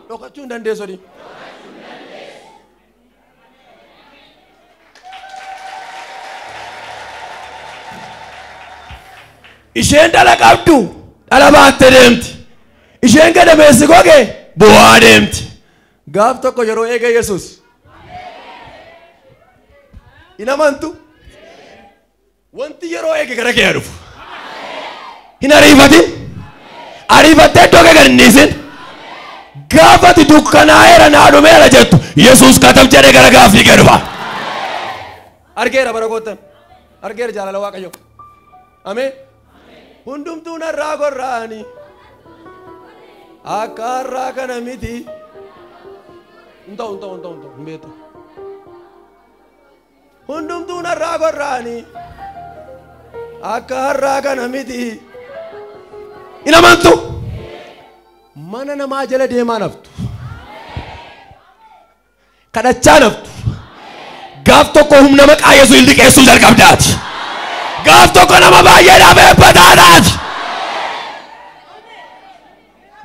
dhokachuu hin dandeessu jedhin. Isheen dhala qabdu dhala baattee deemti. Isheen gadameessi goge bu'aa deemti. Gaaf tokko yeroo eege Yesuus. Hin amantu. Wanti yeroo eege gara kee dhufu. Hin ariifatin. Ariifattee iddoo kee gad hin dhiisin. Gaafati dukkanaa'eera naa dhumeera jettu Yesuus katab jedhee gara gaaffii kee dhufa. Argeera bara koottan. Argeera jaalala Waaqayyoo. Ameen. Hundumtuu narraa gorra'anii akka har'aa kana miti. Hin ta'u, hin ta'u, hin ta'u, hin ta'u, hin beektu. Hundumtuu narraa gorra'anii akka har'aa kana miti. Hin amantu. Mana namaa jala deemaa naftu. Kadhachaa naftu. Gaaf tokko humna maqaa Yesuus liqeessuu jalqabdaati. Gaaf tokko nama baay'eedhaaf eebba taataati.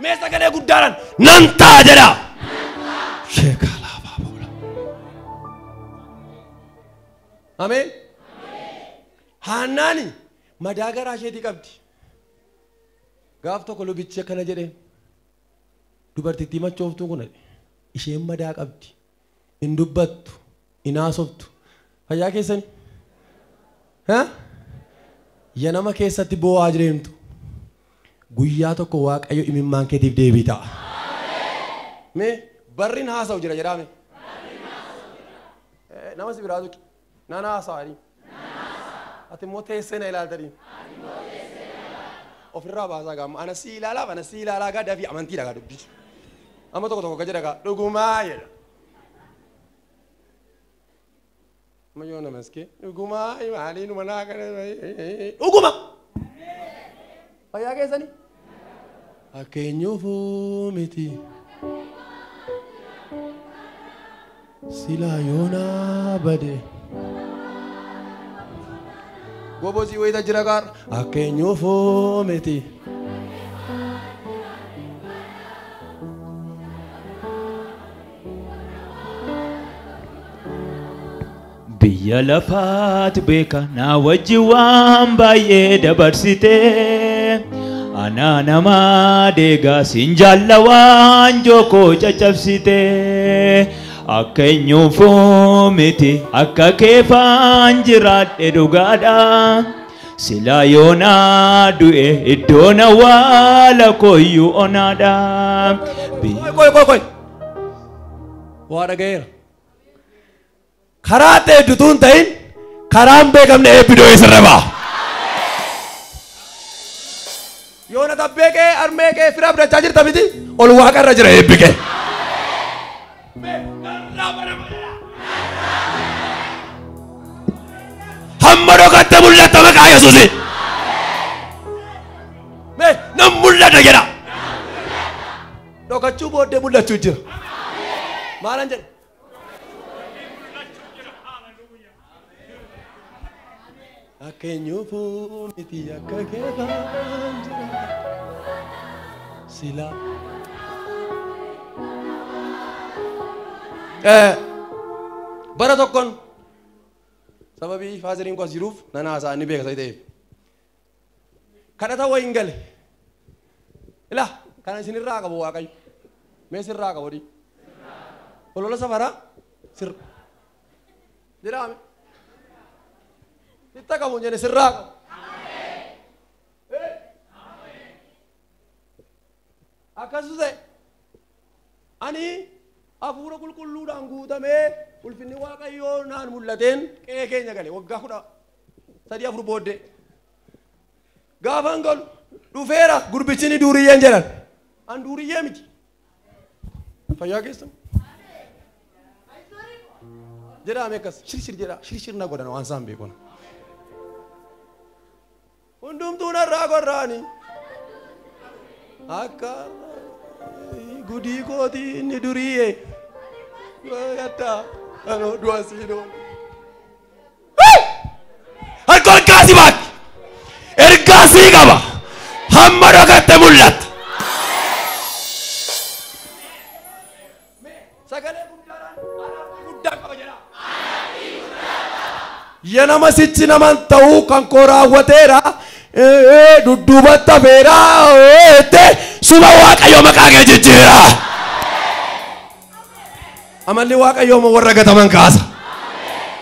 Mee sagalee guddaadhaan nan ta'a jedha. Sheekalaa baabula. Ameen. Haannaani madaa garaa isheetii qabdi. Gaaf tokko lubichi akkana jedheen, dubartittii machooftuu kun isheen madaa qabdi. Hin dubbattu, hin haasoftu. Fayyaa keessani? Yanama keessatti boo'aa jireemtu. Guyyaa tokko Waaqayyo imimmaan keetiif deebii ta'a. Mee barriin haasa'u jira jedhaame. Nama si biraa tuqi. Nana haasa'anii. Ati immoo teessee na ilaaltanii. Ofirraa baasaa gaama. Ana si ilaalaaf ana si ilaalaa gaa dafii amantiidha gaa dubbichi. Amma tokko tokko jedha gaa dhugumaa jedha. Amma yoo nama iskee dhugumaa maaliin manaa kana dhuguma. Fayyaa keessanii? Akka eenyuufuu miti. Silaa yoonaa bade. Gobosii wayita jira gaar. Akka eenyuufuu miti. Biyya lafaatu beeka na wajji waan baay'ee dabarsite. Ana nama deegaa siin jaalla waan jookoo caccabsite. Akka eenyuufuu miti akka keefaan jiraadhe dhugaadha. Silaa yoonaa du'e iddoon awwaala kooyyuu onaadha. Qoy qoy qoy. Waa dhaga'eera. Karaa ta'e dutuun ta'in karaan beekamne eebbidoo isirra ba'a. Yoona tabbee kee armee kee fira abdachaa jirta miti ol waaqarra jira eebbi kee. Hamma dhokatte mul'atta maqaa Yesuusiin. Mee nan mul'ata jedha. Dhokachuu booddee mul'achuu jira. Maalan jedhe? Akka eenyuufuu miti akka keefaan jira. Silaa. Bara tokkoon sababii faaziriin koo as jiruuf nan haasa'a inni beeka isa ta'eef. Kadhata wayiin gale. Ilaa kana isinirraa qabu Waaqayyo. Mee sirraa qabu dhi. Olola safaraa sirra. Jedhaame. Sitta qabu hin jenne sirraa qabu. Akkasu ta'e ani hafuura qulqulluudhaan guutamee ulfinni Waaqayyoo naan mul'ateen qe'ee keenya gale waggaa 13 4 booddee. Gaafan galu dhufeera gurbichi ni duuriyyeen jedhan. An duuriyyee miti. Fayyaa keessan. Jedhaame akkas shirshir jedha shirshir na godhan waan isaan beekona. Hundumtuu narraa gorraani. Akka gudii kootii inni duriyyee. Gaddaa anoo du'a siinoo. Harka ol kaasi baaki. Ergaa sii qaba. Hamma dhokatte mul'atta. Sagalee guddaadhaan alaabaa guddaa qaba jedha. Yanama sichi naman ta'uu kan koo raawwateera. Dudduubatti hafeera. Suma Waaqayyo maqaa kee jijjiira. Amalli Waaqayyoo immoo warra gataman kaasa.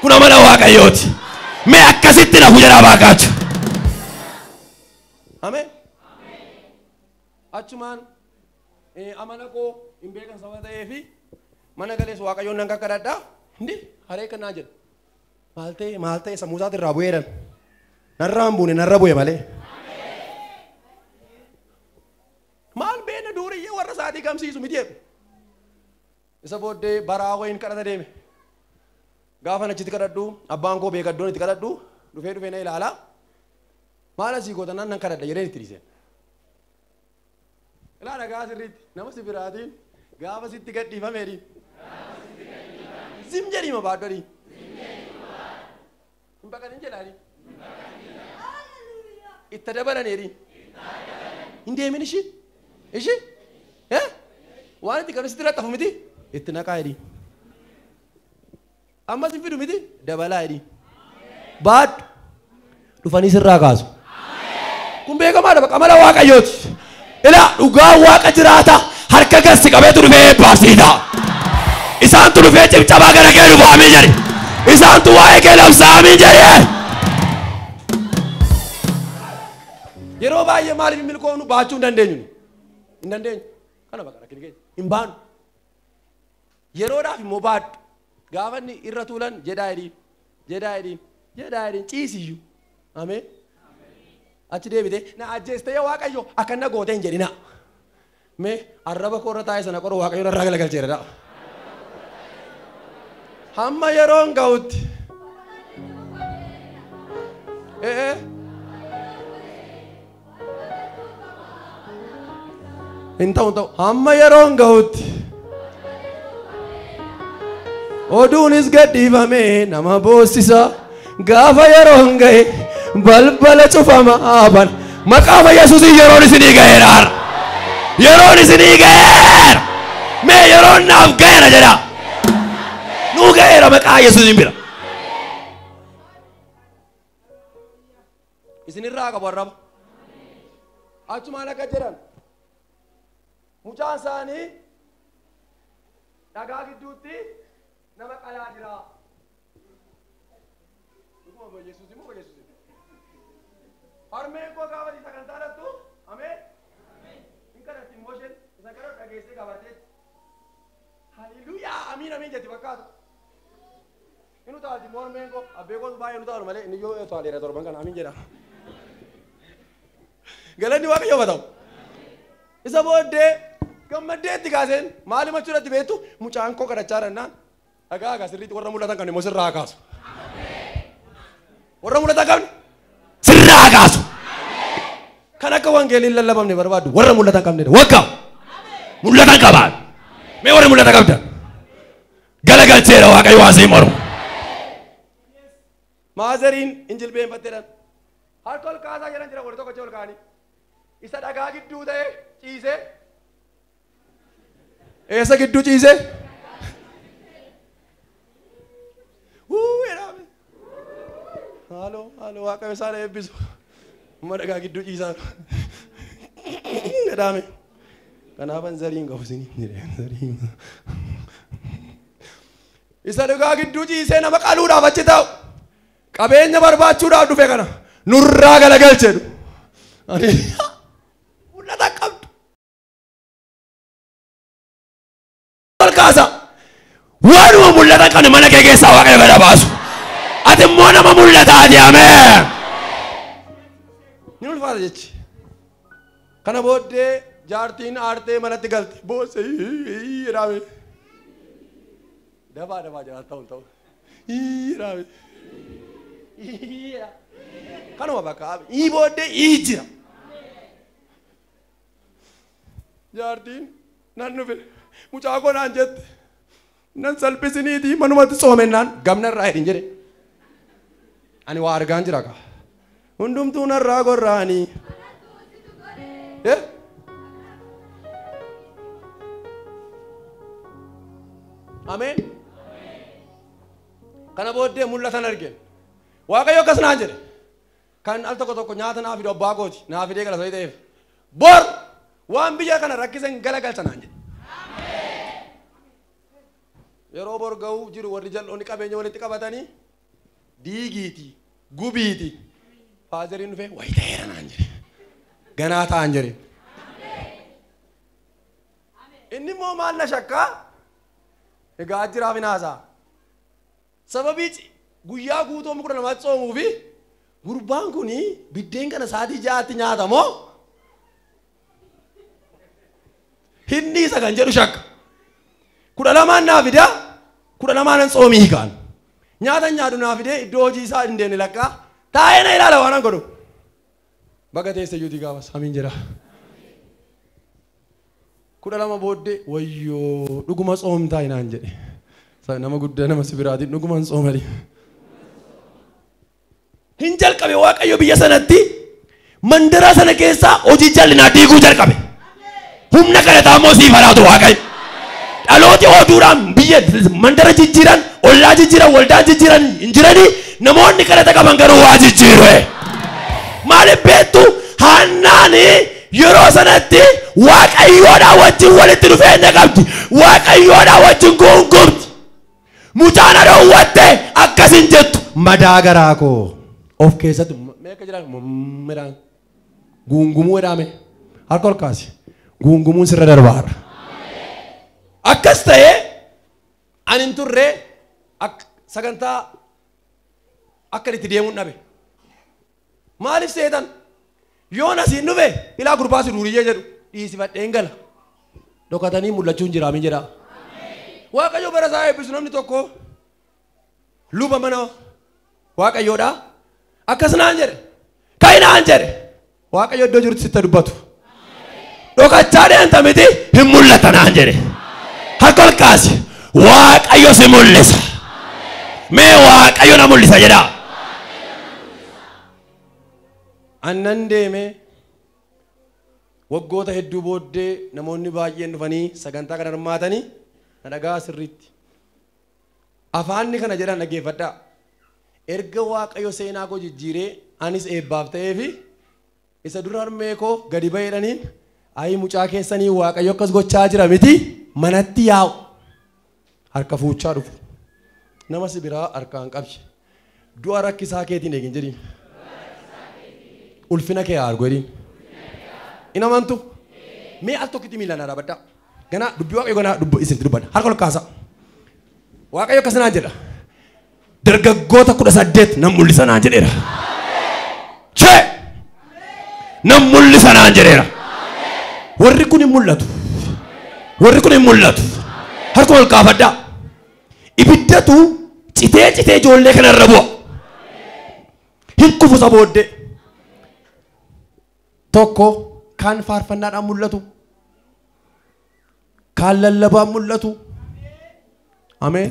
Kun amala Waaqayyooti. Mee akkasitti nafu jedhaa baakaachu. Ameen. Achumaan amala koo hin beekan saba ta'eefi mana galees Waaqayyoon nan kakkadhadhaa. Hindi haree kanaa jedha. Maal ta'e sammuu isaati irraa bu'eedhan. Narraa hin buune narra bu'e malee. Maal beena duuriyyee warra isaatii gamsiisu miti jedhu. Isa booddee baraa wayiin kadhata deeme. Gaafa achitti kadhadhu abbaan koo beekaddoon itti kadhadhu dhufee dhufee na ilaala. Maal asii gootan nan kadhadha jedheen itti dhiiseen. Ilaa dhagaa sirriitti nama si biraatiin gaafa sitti gadhiifameedhi. Zim jedhiima baaddoodhi. Hin baqanin jedhaani. Itti dabalaneedhi. Hin deemin ishii. Ishii? Waan itti qabne sitti laxafu miti? Itti naqaa jedhi. Ammas hin fidu miti? Dabalaa jedhi. Baadhu. Dhufanii sirraa kaasu. Kun beekamaadha bakka amala Waaqayyooti. Ilaa dhugaa Waaqa jiraata harka gassi qabeetu dhufee eebbaasiidha. Isaantu dhufee cimcabaa gara kee dhufu amiin jedhi. Isaantu waa'ee kee labsa amiin jedhi. Yeroo baay'ee maaliif milkoofnu baachuu hin dandeenyu? Hin dandeenyu. Kana bakka rakkina keenya hin baanu. Yeroodhaaf immoo baadhu. Gaafa inni irra tuulan jedhaa jedhiin jedhaa jedhiin jedhaa jedhiin ciisiyyuu. Ameen. Achi deebitee na ajjeeste yaa Waaqayyo akka na goote hin jedhina. Mee arraba koo irra taa'e sana qoru Waaqayyo narraa galagalcheera dha. Hamma yeroon ga'utti. Hin ta'u ta'u hamma yeroon ga'utti. Oduunis gadhiifamee nama boossisa. Gaafa yeroon ga'e balbala cufama ban. Maqaa Yesuusiin yeroon isinii ga'eera. Yeroon isinii ga'eera. Mee yeroon naaf ga'eera jedha. Nuu ga'eera maqaa Yesuusiin bira. Isinirraa qabu arraba. Achumaan akka jedhan mucaan isaanii dhagaa gidduutti nama qalaa jira. Dhuguma Yesuus immoo Yesuus. Harmeen koo gaafa isa kan taalattu ameen. Hin kadhatti immoo isheen isa gara dhageessee gaafateetti. Haleluuyaa amiin amiin jetti fakkaatu. Inni utaalti immoo harmeen koo abbee koo baay'ee utaalu malee inni yoo utaaleera torban kana amiin jedha. Galanni Waaqayyoof haa ta'u. Isa booddee gammaddeetti kaaseen maali machuudhaatti beektu mucaan koo kadhachaa jennaan dhagaa egaa sirriitti warra mul'atan kan immoo sirraa kaasu. Warra mul'atan qabne sirraa kaasu. Kan akka wangeeliin lallabamne barbaadu warra mul'atan qabnedha. Waggaa mul'atan qabaan. Mee warri mul'atan qabda. Galagalcheera Waaqayyo waa sii mormu. Maazariin hin jilbeenfatteedhaan harka ol kaasaa jedhan jira warri tokkocha ol kaanii. Isa dhagaa gidduu ta'e ciisee. Eessa gidduu ciisee? Wuu jedhame. Haaloo haaloo Waaqayyo isaan eebbisu. Amma dhagaa gidduu ciisaa jedhame. Kanaafan zariin qabu isinii jedheen zariin. Isa dhagaa gidduu ciisee nama qaluudhaaf achi taa'u. Qabeenya barbaachuudhaaf dhufe kana nurraa galagalcheedhu. Ani mul'ata qabdu. Ol kaasa. Waanuma mul'ata qabne mana kee keessaa Waaqayyo gad baasu. Ati immoo nama mul'ataati ameen. Ni ulfaata jechi. Kana booddee jaartiin aartee manatti galte. Boosse jedhame. Dafaa dafaa jiraata ta'u ta'u. Jedhame. Kanuma bakka ii booddee ii jira. Jaartiin nan dhufe mucaa koo naan jette nan salphisiniitii manumatti soomennaan gamna irraa hidhin jedhe. Ani waa argaan jira kaa. Hundumtuu narraa gorraanii. Ameen. Kana booddee mul'atan argeen. Waaqayyo akkas naan jedhe. Kan al tokko tokko nyaata naa fidu abbaa kooti naa fidee gala sadii ta'eef. Bor waan biyya kana rakkisan galagalcha naan jedhe. Yeroo bor ga'uu jiru warri jal'oonni qabeenya walitti qabatanii diigiiti gubiiti. Faazeriin dhufee wayi ta'eera naan jedhe. Ganaa ta'an jedhe. Inni immoo maal na shakkaa? Egaa jiraaf hin haasa'a. Sababii guyyaa guutuu 12 tsoomuu fi gurbaan kun biddeen kana sa'aatii 6tti nyaatamoo hinni isa kan jedhu shakka. 12 naa fidaa 12 nan tsoomii hiikaan. Nyaata nyaadu naa fidee iddoo hojii isaa hin deemne lakkaa taa'ee na ilaala waan an godhu. Baga teesse iyyuutii gaafas amiin jedha. 12 booddee wayyoo dhuguma tsoomtaa hinaan jedhe. Nama guddaa nama si biraatiin dhugumaan tsoomali. Hin jalqabe Waaqayyo biyya sanatti mandara sana keessaa hojii jallinaa diiguu jalqabe. Humna kadhataa immoo siif halaatu Waaqayyo. Dhalooti oduudhaan biyya mandara jijjiiran, ollaa jijjiiran, waldaa jijjiiran hin jiranii namoonni kadhata qaban garuu waa jijjiiru. Maaliif beektu Haannaan yeroo sanatti Waaqayyoodhaa wajjin walitti dhufeenya qabdi. Waaqayyoodhaa wajjin guungumti. Mucaan dhoowwatte akkas hin jettu. Madaa garaa koo of keessatti meeqa jedhaan midhaan Guungumuu jedhame. Harka ol kaasi. Guungumuun sirra darbaara. Akkas ta'ee ani hin turre sagantaa akka itti deemuun dhabe. Maaliif seetan? Yoon asiin dhufe ilaa gurbaa si duuriyyee jedhu dhiisifadheen gala. Dhokatanii mul'achuun jiraamin jedha. Waaqayyo bara isaa eebbisu namni tokko luba mana Waaqayyoodha. Akkas naan jedhe. Ka'i naan jedhe. Waaqayyo iddoo jirutti sitti dubbatu. Dhokachaa deemta miti hin mul'ata naan jedhe. Harka ol kaasi. Waaqayyo si mul'isa. Mee Waaqayyo na mul'isa jedha. Annan deeme waggoota hedduu booddee namoonni baay'een dhufanii sagantaa kana hirmaatanii na dhagaa sirriitti. Afaanni kana jedhan dhaggeeffadhaa. Erga Waaqayyo seenaa koo jijjiiree anis eebbaaf ta'eefi isa dura harmee koo gadi ba'eedhaniin ayi mucaa keessanii Waaqayyo akkas gochaa jira miti manatti yaa'u. Harka fuuchaa dhufu. Nama si biraa harkaan qabsi. Du'a rakkisaa keetiin eegin jedhiin. Ulfina kee haa argu jedhiin. In amantu? Mee al tokkitti miilaan dhaabadhaa. Ganaa dubbii Waaqayyo ganaa isinitti dubbadha. Harka ol kaasaa. Waaqayyo akkas naan jedha. Dargaggoota 18 nan mul'isa naan jedheera. Chee! Nan mul'isa naan jedheera. Warri kun hin mul'atu. Warri kun hin mul'atu. Harka ol kaafadhaa. Ibiddatu citee citee ijoollee kana irra bu'a. Hin kufu isa booddee. Tokko kaan faarfannaadhaan mul'atu. Kaan lallabaan mul'atu. Ameen.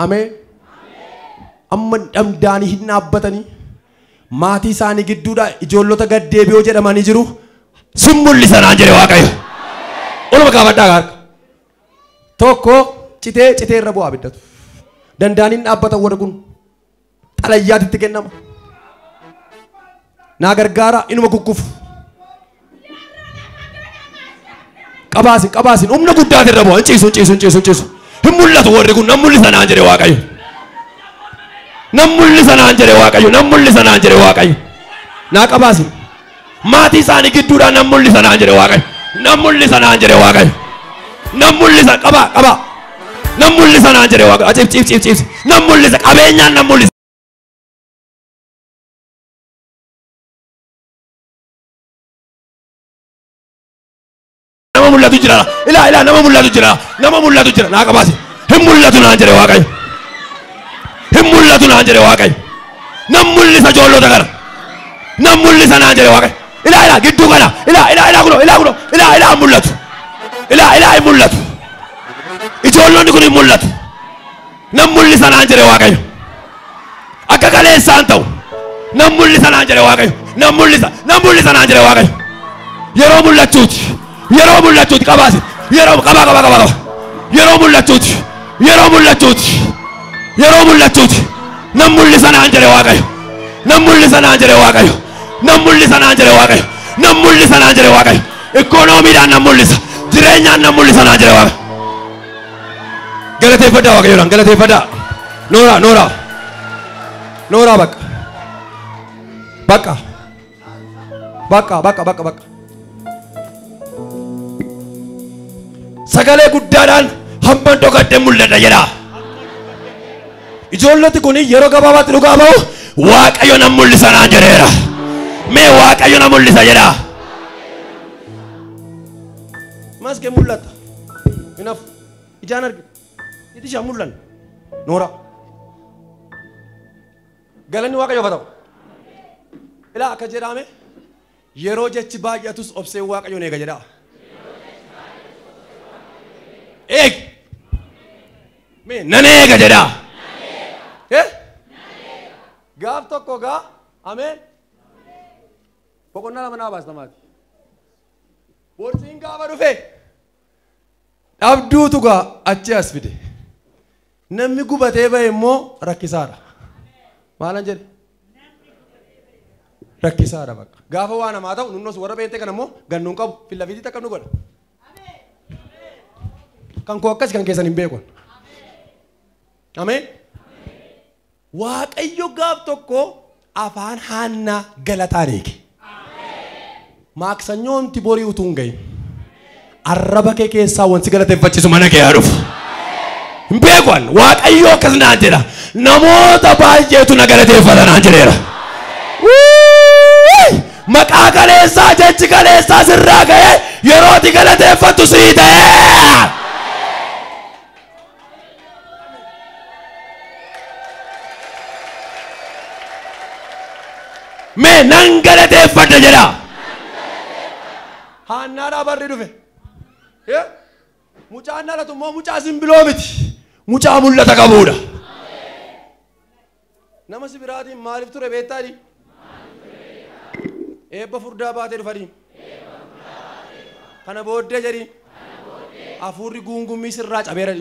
Ameen. Amma dhamdaanii hin dhaabbatanii maatii isaanii gidduudha ijoollota gaddeebi'oo jedhamanii jiru. Sin mul'isa naan jedhe Waaqayyo. Oluma kaafadhaa harka. Tokko citee citee irra bu'aa abiddatu. Danda'anii hin dhaabbatan warri kun. Xalayyaatitti kennama. Naa gargaara inuma kukkufu. Qabaasin qabaasin humna guddaati irra bu'a. Hin ciisu hin ciisu hin ciisu hin ciisu. Hin mul'atu warri kun nan mul'isa naan jedhe Waaqayyo. Nan mul'isa naan jedhe Waaqayyo. Nan mul'isa naan jedhe Waaqayyo. Naa qabaasin. Maatii isaanii gidduudhaan nan mul'isa naan jedhe Waaqayyo. Nan mul'isa naan jedhe Waaqayyo. Nan mul'isa qabaa qabaa. Nan mul'isa naan jedhe Waaqayyo. Ciif ciif ciif ciif. Nan mul'isa qabeenyaan nan mul'isa. Nama mul'atu jira. Ilaa ilaa nama mul'atu jira. Nama mul'atu jira. Naa qabaasi. Hin mul'atu naan jedhe Waaqayyo. Hin mul'atu naan jedhe Waaqayyo. Nan mul'isa ijoollota kana. Nan mul'isa naan jedhe Waaqayyo. Ilaa ilaa gidduu kana. Ilaa ilaa ilaa kunoo ilaa kunoo ilaa ilaa hin mul'atu. Ilaa ilaa hin mul'atu. Ijoollonni kun hin mul'atu. Nan mul'isa naan jedhe Waaqayyo. Akka kaleessaan ta'u. Nan mul'isa naan jedhe Waaqayyo. Nan mul'isa. Nan mul'isa naan jedhe Waaqayyo. Yeroo mul'achuuti. Yeroo mul'achuuti qabaasi. Yeroo qabaa qabaa qabaa qaba. Yeroo mul'achuuti. Yeroo mul'achuuti. Yeroo mul'achuuti. Nan mul'isa naan jedhe Waaqayyo. Nan mul'isa naan jedhe Waaqayyo. Nan mul'isa naan jedhe Waaqayyo. Nan mul'isa naan jedhe Waaqayyo. Ikoonomiidhaan nan mul'isa. Jireenyaan nan mul'isa naan jedhe Waaqayyo. Galateeffadhaa Waaqayyoodhaan galateeffadhaa. Nooraa nooraa. Nooraa bakka. Bakka. Bakka bakka bakka bakka. Sagalee guddaadhaan hamman dhokadhee mul'ata jedha. Ijoolloti kun yeroo gabaabaatti dhugaa ba'u Waaqayyo nan mul'isa naan jedheera. Mee Waaqayyo na mul'isa jedha. Maskee mul'ata. Kanaaf ijaan argina. Iji ishee mul'an. Noora. Galanni Waaqayyoof haa ta'u. Ilaa akka jedhame yeroo jechi baay'atus obseen Waaqayyoon eega jedha. Eegi. Mee nan eega jedha. Gaaf tokko gaa ameen. Boqonnaa lama naa baasta maati. Borsiin gaafa dhufe dhabduutu gaa achi as fide. Namni gubatee bahe immoo rakkisaadha. Maalan jedhe? Rakkisaadha bakka. Gaafa waa namaa ta'u nunnos warra beentee kana immoo gannuun qabu fillafiitii takka nu godha. Kan koo akkas kan keessan hin beekun. Ameen. Waaqayyo gaaf tokko afaan Haannaa galataan eege. Maaksanyoomti borii utuu hin gahin. Arraba kee keessaa wanti galateeffachiisu mana kee haa dhufu. Hin beekan Waaqayyo akkas naan jedha. Namoota baay'eetu na galateeffata naan jedheera. Maqaa kaleessaa jechi kaleessaa sirraa ga'ee yeroo ati galateeffattu sii ta'e. Mee nan galateeffadha jedha. Haannaadhaa barri dhufe. Mucaan dhalatu immoo mucaa simbiloo miti. Mucaa mul'ata qabuudha. Nama si biraatiin maaliif ture beektaadhi? Eebba furdaa baatee dhufanii. Kana booddee jedhi. Hafuurri guungummii sirraa cabeera.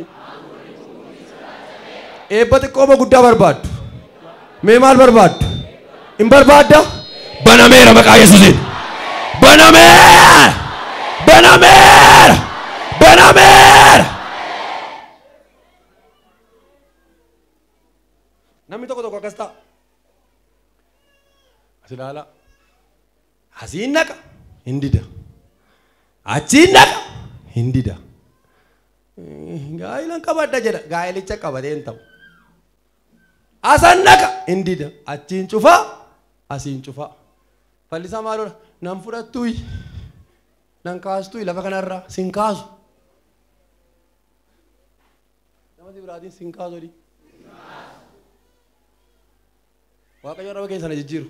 Eebba xiqqooma guddaa barbaaddu. Mee maal barbaaddu? Hin barbaadda? Banameera maqaa Yesuusiin. Banameera! Banameera! Banameera! Namni tokko tokko akkas ta'a. As ilaalaa. Asiin naqa hin dida. Achiin naqa hin dida. Gaa'ilan qabadha jedha. Gaa'ilicha qabatee hin ta'u. Asan naqa hin dida. Achiin cufaa asiin cufaa. Fallisaa maaloodha? Nan fudhattuyi. Nan kaastuyi lafa kanarraa sin kaasu. Nama si biraatiin sin kaasu odii. Waaqayyo arraba keessa na jijjiiru.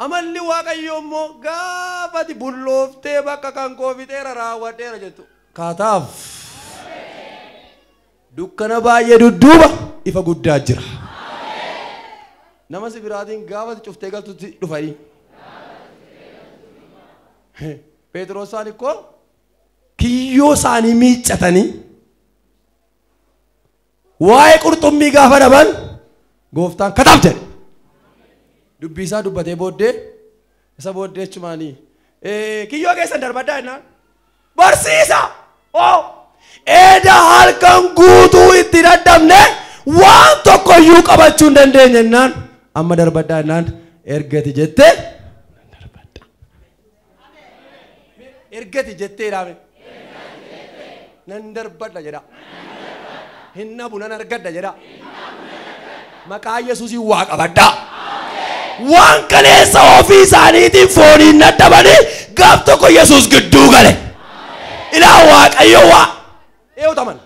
Amalli Waaqayyo immoo gaafati bullooftee bakka kan koo fixeera raawwadheera jettu. Kaataaf dukkana baay'ee dudduuba ifa guddaa jira. Nama si biraatiin gaafati cuftee galtutti dhufanii. Phexrosaan ikkoo kiyyoo isaanii miiccatanii waa'ee qurxummii gaafa dhaban gooftaan kataaf jedhe. Dubbii isaa dubbatee booddee isa booddee jechumaanii kiyyoo keessan darbaddaa jennaan barsiisa oo eeda halkan guutuu itti dadhabne waan tokko iyyuu qabachuu hin dandeenye jennaan amma darbaddaa jennaan ergati jettee darbadda. Ergati jettee dhaame nan darbadha jedha. Hin nabu nan argadha jedha. Maqaa Yesuusiin waa qabadhaa. Waan kaleessa ofii isaaniitiin fooniin dadhabanii gaaf tokko Yesuus gidduu gale. Ilaa Waaqayyo waa eewwataman.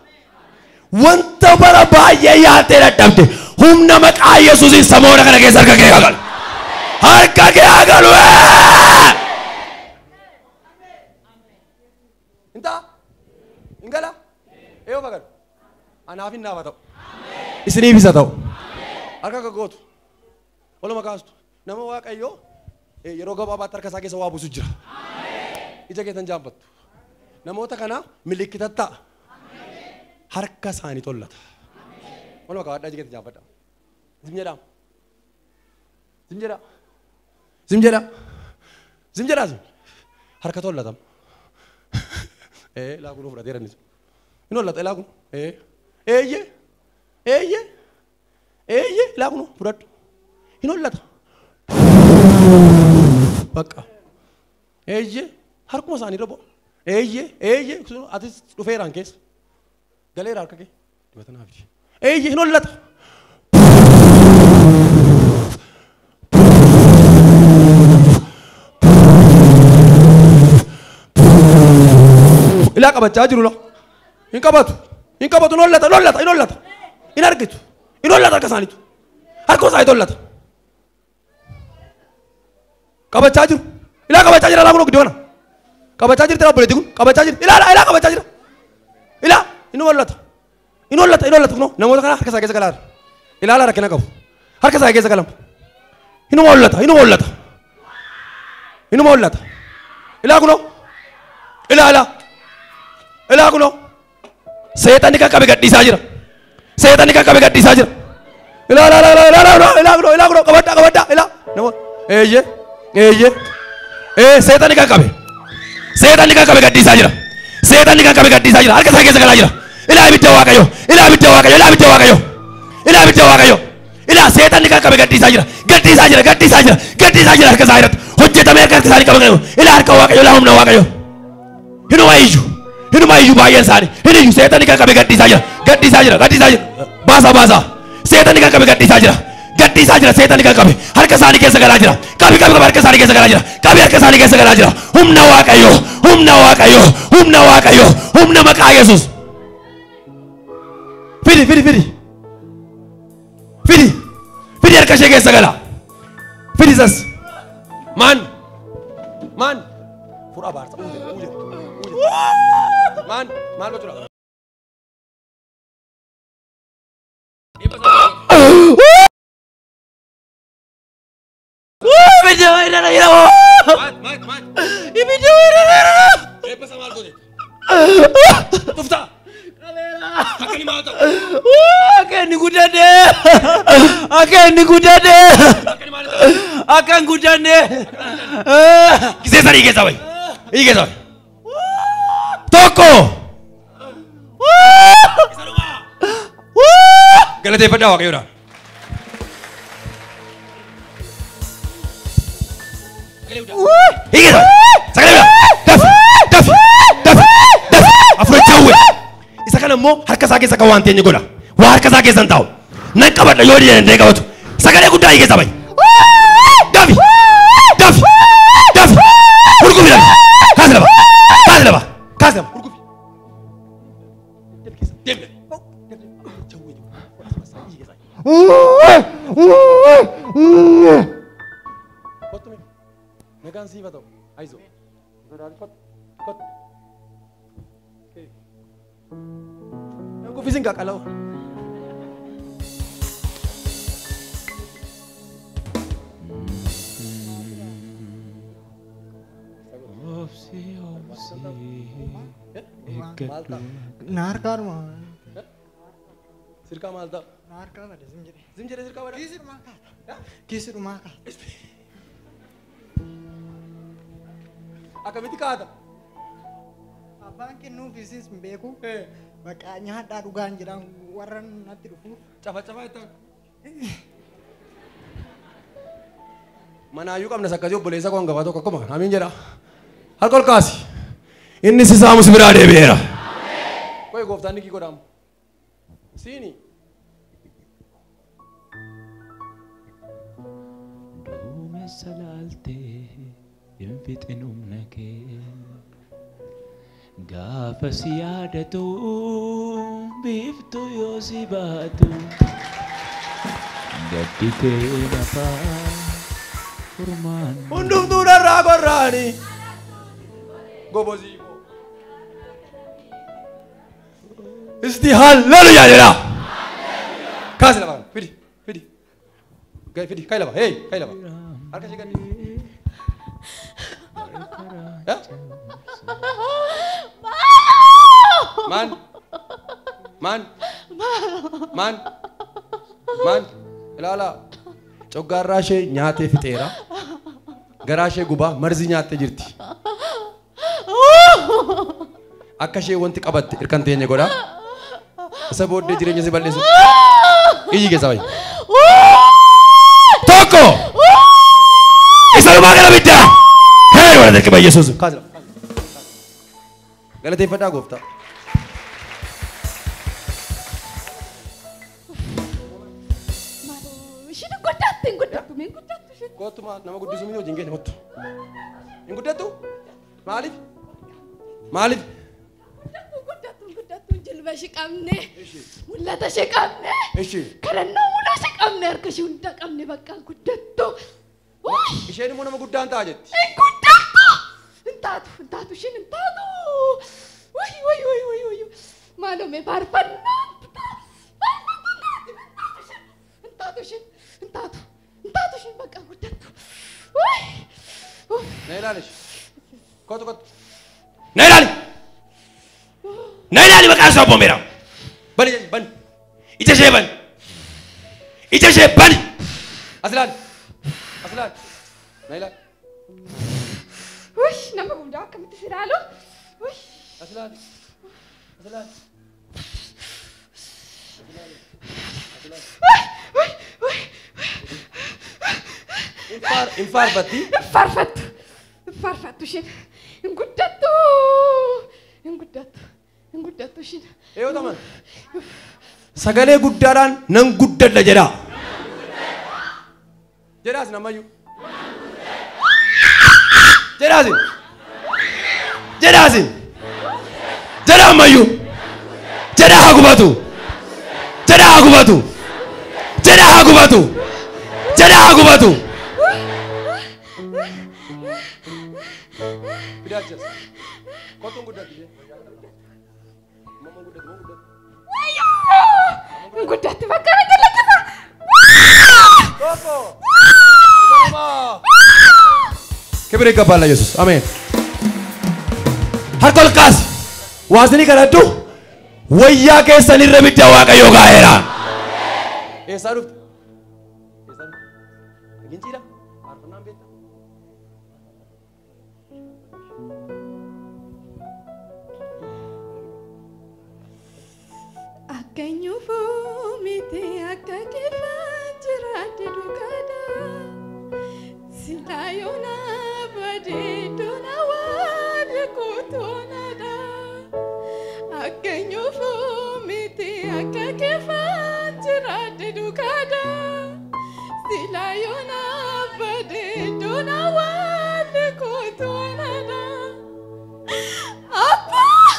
Wanta bara baay'ee yaaltee dadhabde humna maqaa Yesuusiin samoona kana keessa harka kee haa galu. Harka kee haa galu. Intaa? Hin galaa? Eewwa galu. Anaaf hin naafa ta'u. Isiniif isa ta'u. Harka gaggootu. Oluma kaastu. Nama Waaqayyoo yeroo gabaabaatti harka isaa keessa waa buusu jira. Ija keessan jaanfattu. Namoota kana milikkitatta. Harka isaanii tollata. Oluma kaawwadhaa ija keessan jaanfadhaa. Zim jedhaa. Zim jedhaa. Zim jedhaa. Zim jedhaa zim. Harka tollatam. Laa kunuu fudhateera innis. Inni hollata laa kun. Eeyyee. Eeyyee. Eeyyee laa kunuu fudhadhu. Hin hollata. Bakka. Eeyyee harkuma isaanii irra bu'a. Eeyyee eeyyee atis dhufeeraan keessa. Galeera harka kee. Dibata naa fidi. Eeyyee hin hollata. Ilaa qabachaa jiru laa. Hin qabatu. Hin qabatu hin hollata hin hollata hin hollata. Hin argitu. Hin hollata harka isaaniitu. Harka isaaniitu hollata. Qabachaa jiru. Ilaa qabachaa jira laa kun gidduu kana. Qabachaa jirti obboleetti kun qabachaa jirti. Ilaa ilaa qabachaa jira. Ilaa inni hollata. Inni hollata inni hollata kunoo namoota kana harka isaa keessa galaa jira. Ilaalaa rakkina qabu. Harka isaa keessa galama. Inni hollata inni hollata. Inni hollata. Ilaa kunoo. Ilaa ilaa. Ilaa kunoo. Seexanni qaqqabe gadhiisaa jira. Seexanni qaqqabe gadhiisaa jira. Ilaa ilaa ilaa ilaa ilaa ilaa kunoo ilaa kunoo qabadhaa qabadhaa ilaa. Namoota eeyyee. Eeyyee. Seexanni qaqqabe. Seexanni qaqqabe gadhiisaa jira. Seexanni qaqqabe gadhiisaa jira. Harka isaa keessa galaa jira. Ilaa ibidda Waaqayyo. Ilaa ibidda Waaqayyo. Ilaa ibidda Waaqayyo. Ilaa ibidda Waaqayyo. Ilaa seexanni qaqqabe gadhiisaa jira. Gadhiisaa jira. Gadhiisaa jira. Gadhiisaa jira harka isaa irratti. Hojjetamee harka isaanii qaban. Ilaa harka Waaqayyo, ilaa humna Waaqayyo. Hinuma iyyu. Hinuma iyyu baay'een isaanii. Hin iyyu seexanni kan qabe gadhiisaa jira. Gadhiisaa jira. Gadhiisaa jira. Baasaa baasaa. Seexanni kan qabe gadhiisaa jira. Gadhiisaa jira seexanni kan qabe. Harka isaanii keessa galaa jira. Qabi qabi qabi harka isaanii keessa galaa jira. Qabi harka isaanii keessa galaa jira. Humna Waaqayyo. Humna Waaqayyo. Humna Waaqayyo. Humna maqaa Yesuus. Fidi fidi fidi. Fidi. Fidi harka ishee keessa gala. Fidi sas. Man. Man. Fura baarsa. Uuje. Uuje. Man. Maal gochuudha? Akka inni guddate. Gisee sadii keessa bahi. Ii keessa bahi. Tokko. Galateeffadhaa Waaqayyoodhaan. Ii keessa bahi. Sagalee biraa. Dafi dafi dafi dafi. Afura jawwe. Isa kana immoo harka isaa keessa kan waan teenye godha. Waa harka isaa keessa hin taa'u. Nan qabadha yoo danda'e qabatu. Sagalee guddaa ii keessa bahi. Dafi dafi dafi. Hurgufi dafi. Kaasi lafa. Kaasi lafa. Kaasi lafa. Hurgufi. Deemi. Nagaan siif haa ta'u. Ayizoo. Kottu. Nan kuffisiin qaqqala'u. Obsi obsi eeggadhu. Naarkaadhuma. Sirkaa maal ta'a? Naarkaa bada zim jedhe. Zim jedhee sirkaa bada? Kiisidhumaa kaata. Kiisidhumaa kaata. Akkamitti kaata? Abbaan kennuuf isiis hin beeku. Bakka nyaadhaa dhugaan jedhaan warra natti dhufuuf. Cafa cafa jettaan. Manaayyuu qabnas akkasii obboleessa koo hangafaa tokko akkuma kana. Amiin jedha. Harka ol kaasi. Inni si saamus biraa deebi'eera. Qoy gooftaan ni godhamu. Siini. Duumessa laaltee hin fixin humna kee. Gaafa si yaadatu biiftuu yoo si baatu. Gadditee lafaa furmaan. Hundumtuu dharraa gorraani. Gobozii. Isti hallelujah jedha. Kaasi lafa fidi fidi. Gai fidi kai lafa hey kai lafa. Harka ishee gadi. Man man man man ilaala. Coggaarraa ishee nyaatee fixeera. Garaa ishee gubaa marzii nyaattee jirti. Akka ishee wanti qabatte hirkan teenye godha. Isa booddee jireenya si balleessu. Iyyi keessa bahi. Tokko. Isa dhumaa gara biddaa. Hee wala darqima Yesuus. Kaasi lafa. Galateeffadhaa gooftaa. Ishiin guddattu hin guddattu hin guddattu ishiin. Kottu maal nama guddisuu miti wajjin keenya kottu. Hin guddattu? Maaliif? Maaliif? Guddattu guddattu jilba ishee qabne mul'ata ishee qabne kadhannaa mula ishee qabne harka ishee hunda qabne bakka guddattu. Isheen immoo nama guddaan ta'a jetti. Hin guddattu! Hin taatu hin taatu ishiin hin taatu. Wayi wayi wayi wayi wayi maaloo mee faarfannaan faarfannaan hin taatu ishiin hin taatu hin taatu ishiin bakka guddattu. Wayi. Na ilaali ishee. Kottu kottu. Na ilaali. Na ilaali maqaan isaa obbomeera. Bani bani. Ija ishee bani. Ija ishee bani. As ilaali. As ilaali. Na ilaali. Wuy nama guddaa akkamitti si ilaalu. Wuy. As ilaali. As ilaali. As ilaali. As ilaali. Wuy wuy wuy. Hin faarfatti? Hin faarfattu isheen. Hin guddattu. Hin guddattu. Hin guddattu isheen. Eeyyoo taman. Sagalee guddaadhaan nan guddadha jedhaa. Jedhaas namayyuu. Jedhaasin. Jedhaasin. Jedhaa ammayyuu. Jedhaa haa gubatu. Jedhaa haa gubatu. Jedhaa haa gubatu. Jedhaa haa gubatu. Fidaachas. Kottuun guddatti ishee. Mamma guddatti moo guddatti? Hin guddatti bakka na galakkisa. Tokko. Lama. ክብር ይገባል ለኢየሱስ አሜን። Harka ol kaasi. Waasni kadhadhu wayyaa keessan irra bidda Waaqayyo gaa'eera. Eessaa dhufte? Eessaa dhufte? Ginciidha? Faarfannaan beektaa? Akka eenyuufuu miti akka keeffaan jiraadhe dhugaadha. Silaa yoona badee doona waan kutuunadha. Akka eenyuufuu miti akka keeffaan jiraadhe dhugaadha. Silaa yoona badee doona waan kutuunadha. Abbaa!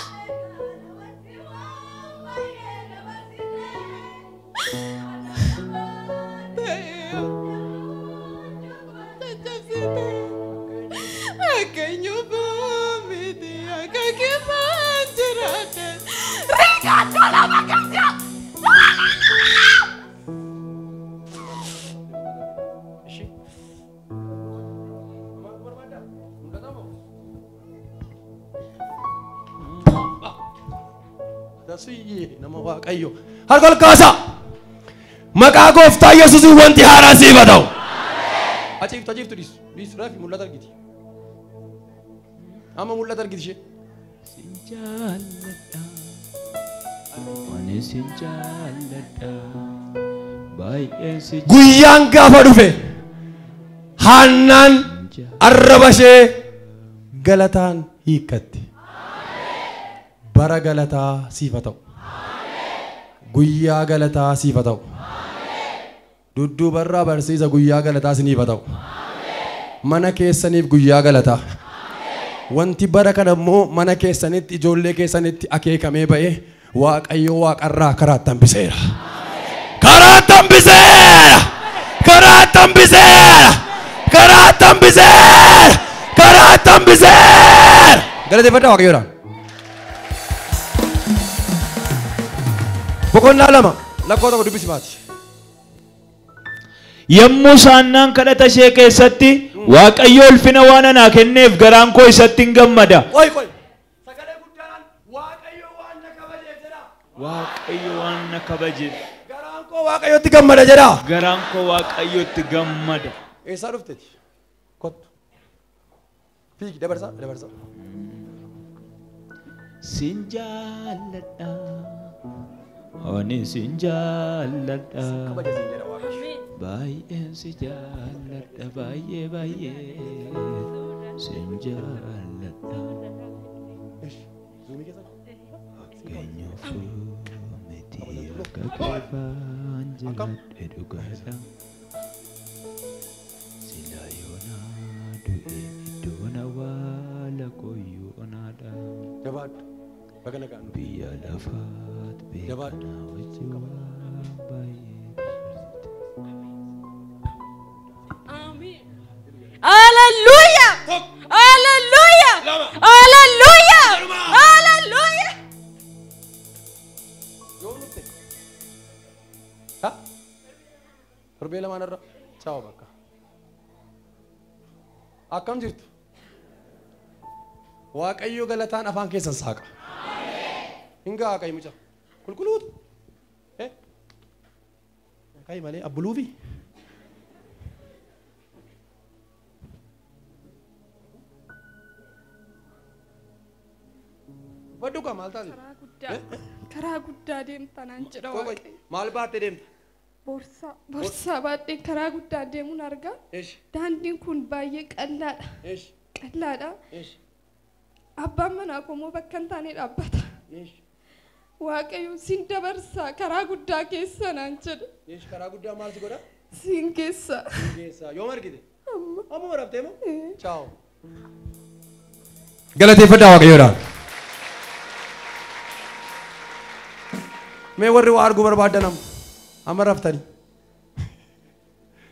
Nama Waaqayyo. Harka ol kaasaa. Maqaa gooftaa Yesuusiin wanti haaraan siif haa ta'u. Achiiftu achiiftu dhiisu. Dhiisu raafi mul'ata argiti. Amma mul'ata argiti ishee. Sin jaalladha. Ani sin jaalladha. Baay'een si Guyyaan gaafa dhufe Haannaan arraba ishee galataan hiikkatti. Bara galataa siif haa ta'u. Guyyaa galataa siif haa ta'u. Dudduubarraa barsiisa guyyaa galataa siniif haa ta'u. Mana keessaniif guyyaa galataa. Wanti bara kana immoo mana keessanitti ijoollee keessanitti akeekamee ba'e Waaqayyo waaqarraa karaatti hambiseera. Karaatti hambiseera! Karaatti hambiseera! Karaatti hambiseera! Karaatti hambiseera! Galateeffadhaa Waaqayyoodhaan. Boqonnaa 2 lakkoo 1 dubbisi maati. Yommuu saannaan kadhata ishee keessatti Waaqayyo ulfina waan anaa kenneef garaan koo isatti hin gammada. Qoy qoy. Sagalee guddaadhaan Waaqayyo waan na kabajeef jedhaa. Waaqayyo waan na kabajeef. Garaan koo Waaqayyotti gammada jedhaa. Garaan koo Waaqayyotti gammada. Eessaa dhufteeti? Kottu. Fiigi dabarsaa dabarsaa. Sin jaalladha. Ani sin jaalladha. Kabaja siin jedha Waaqayyo. Baay'een si jaalladha baay'ee baay'ee sin jaalladha. Zuumii keessa. Fakkeenyaaf miti akka keeffaan jiraadhe dhugaadha. Silaa yoona du'e iddoon awwaala koyyuu onaadha. Jabaadhu. Baga nagaan dhufe. Biyya lafaat beekanaa wajjin waan baay'ee dabarsite. Hallelujah! Hallelujah! Hallelujah! Hallelujah! Yoom dhufte? Ha? Torbee lamaan irra. Ciao bakka. Akkam jirtu? Waaqayyo galataan afaan keessan saaqa. Hin ga'a qayi mucaa. Qulqulluutu. Qayi malee abbuluufi. Baddu kaa maal taate? Karaa guddaa deemta naan jedha Waaqayyo. Maal baattee deemta? Boorsaa baadhee karaa guddaa deemuun arga. Daandiin kun baay'ee qal'aadha. Qal'aadha. Abbaan manaa koo immoo bakka hin taane dhaabbata. Waaqayyo siin dabarsaa karaa guddaa keessa naan jedhe. Karaa guddaa maal si godha? Siin geessa. Siin geessa. Yoom argite? Amma. Amma raftee moo? Ciao. Galateeffadhaa Waaqayyoodhaan. Mee warri waa arguu barbaadan amma raftanii.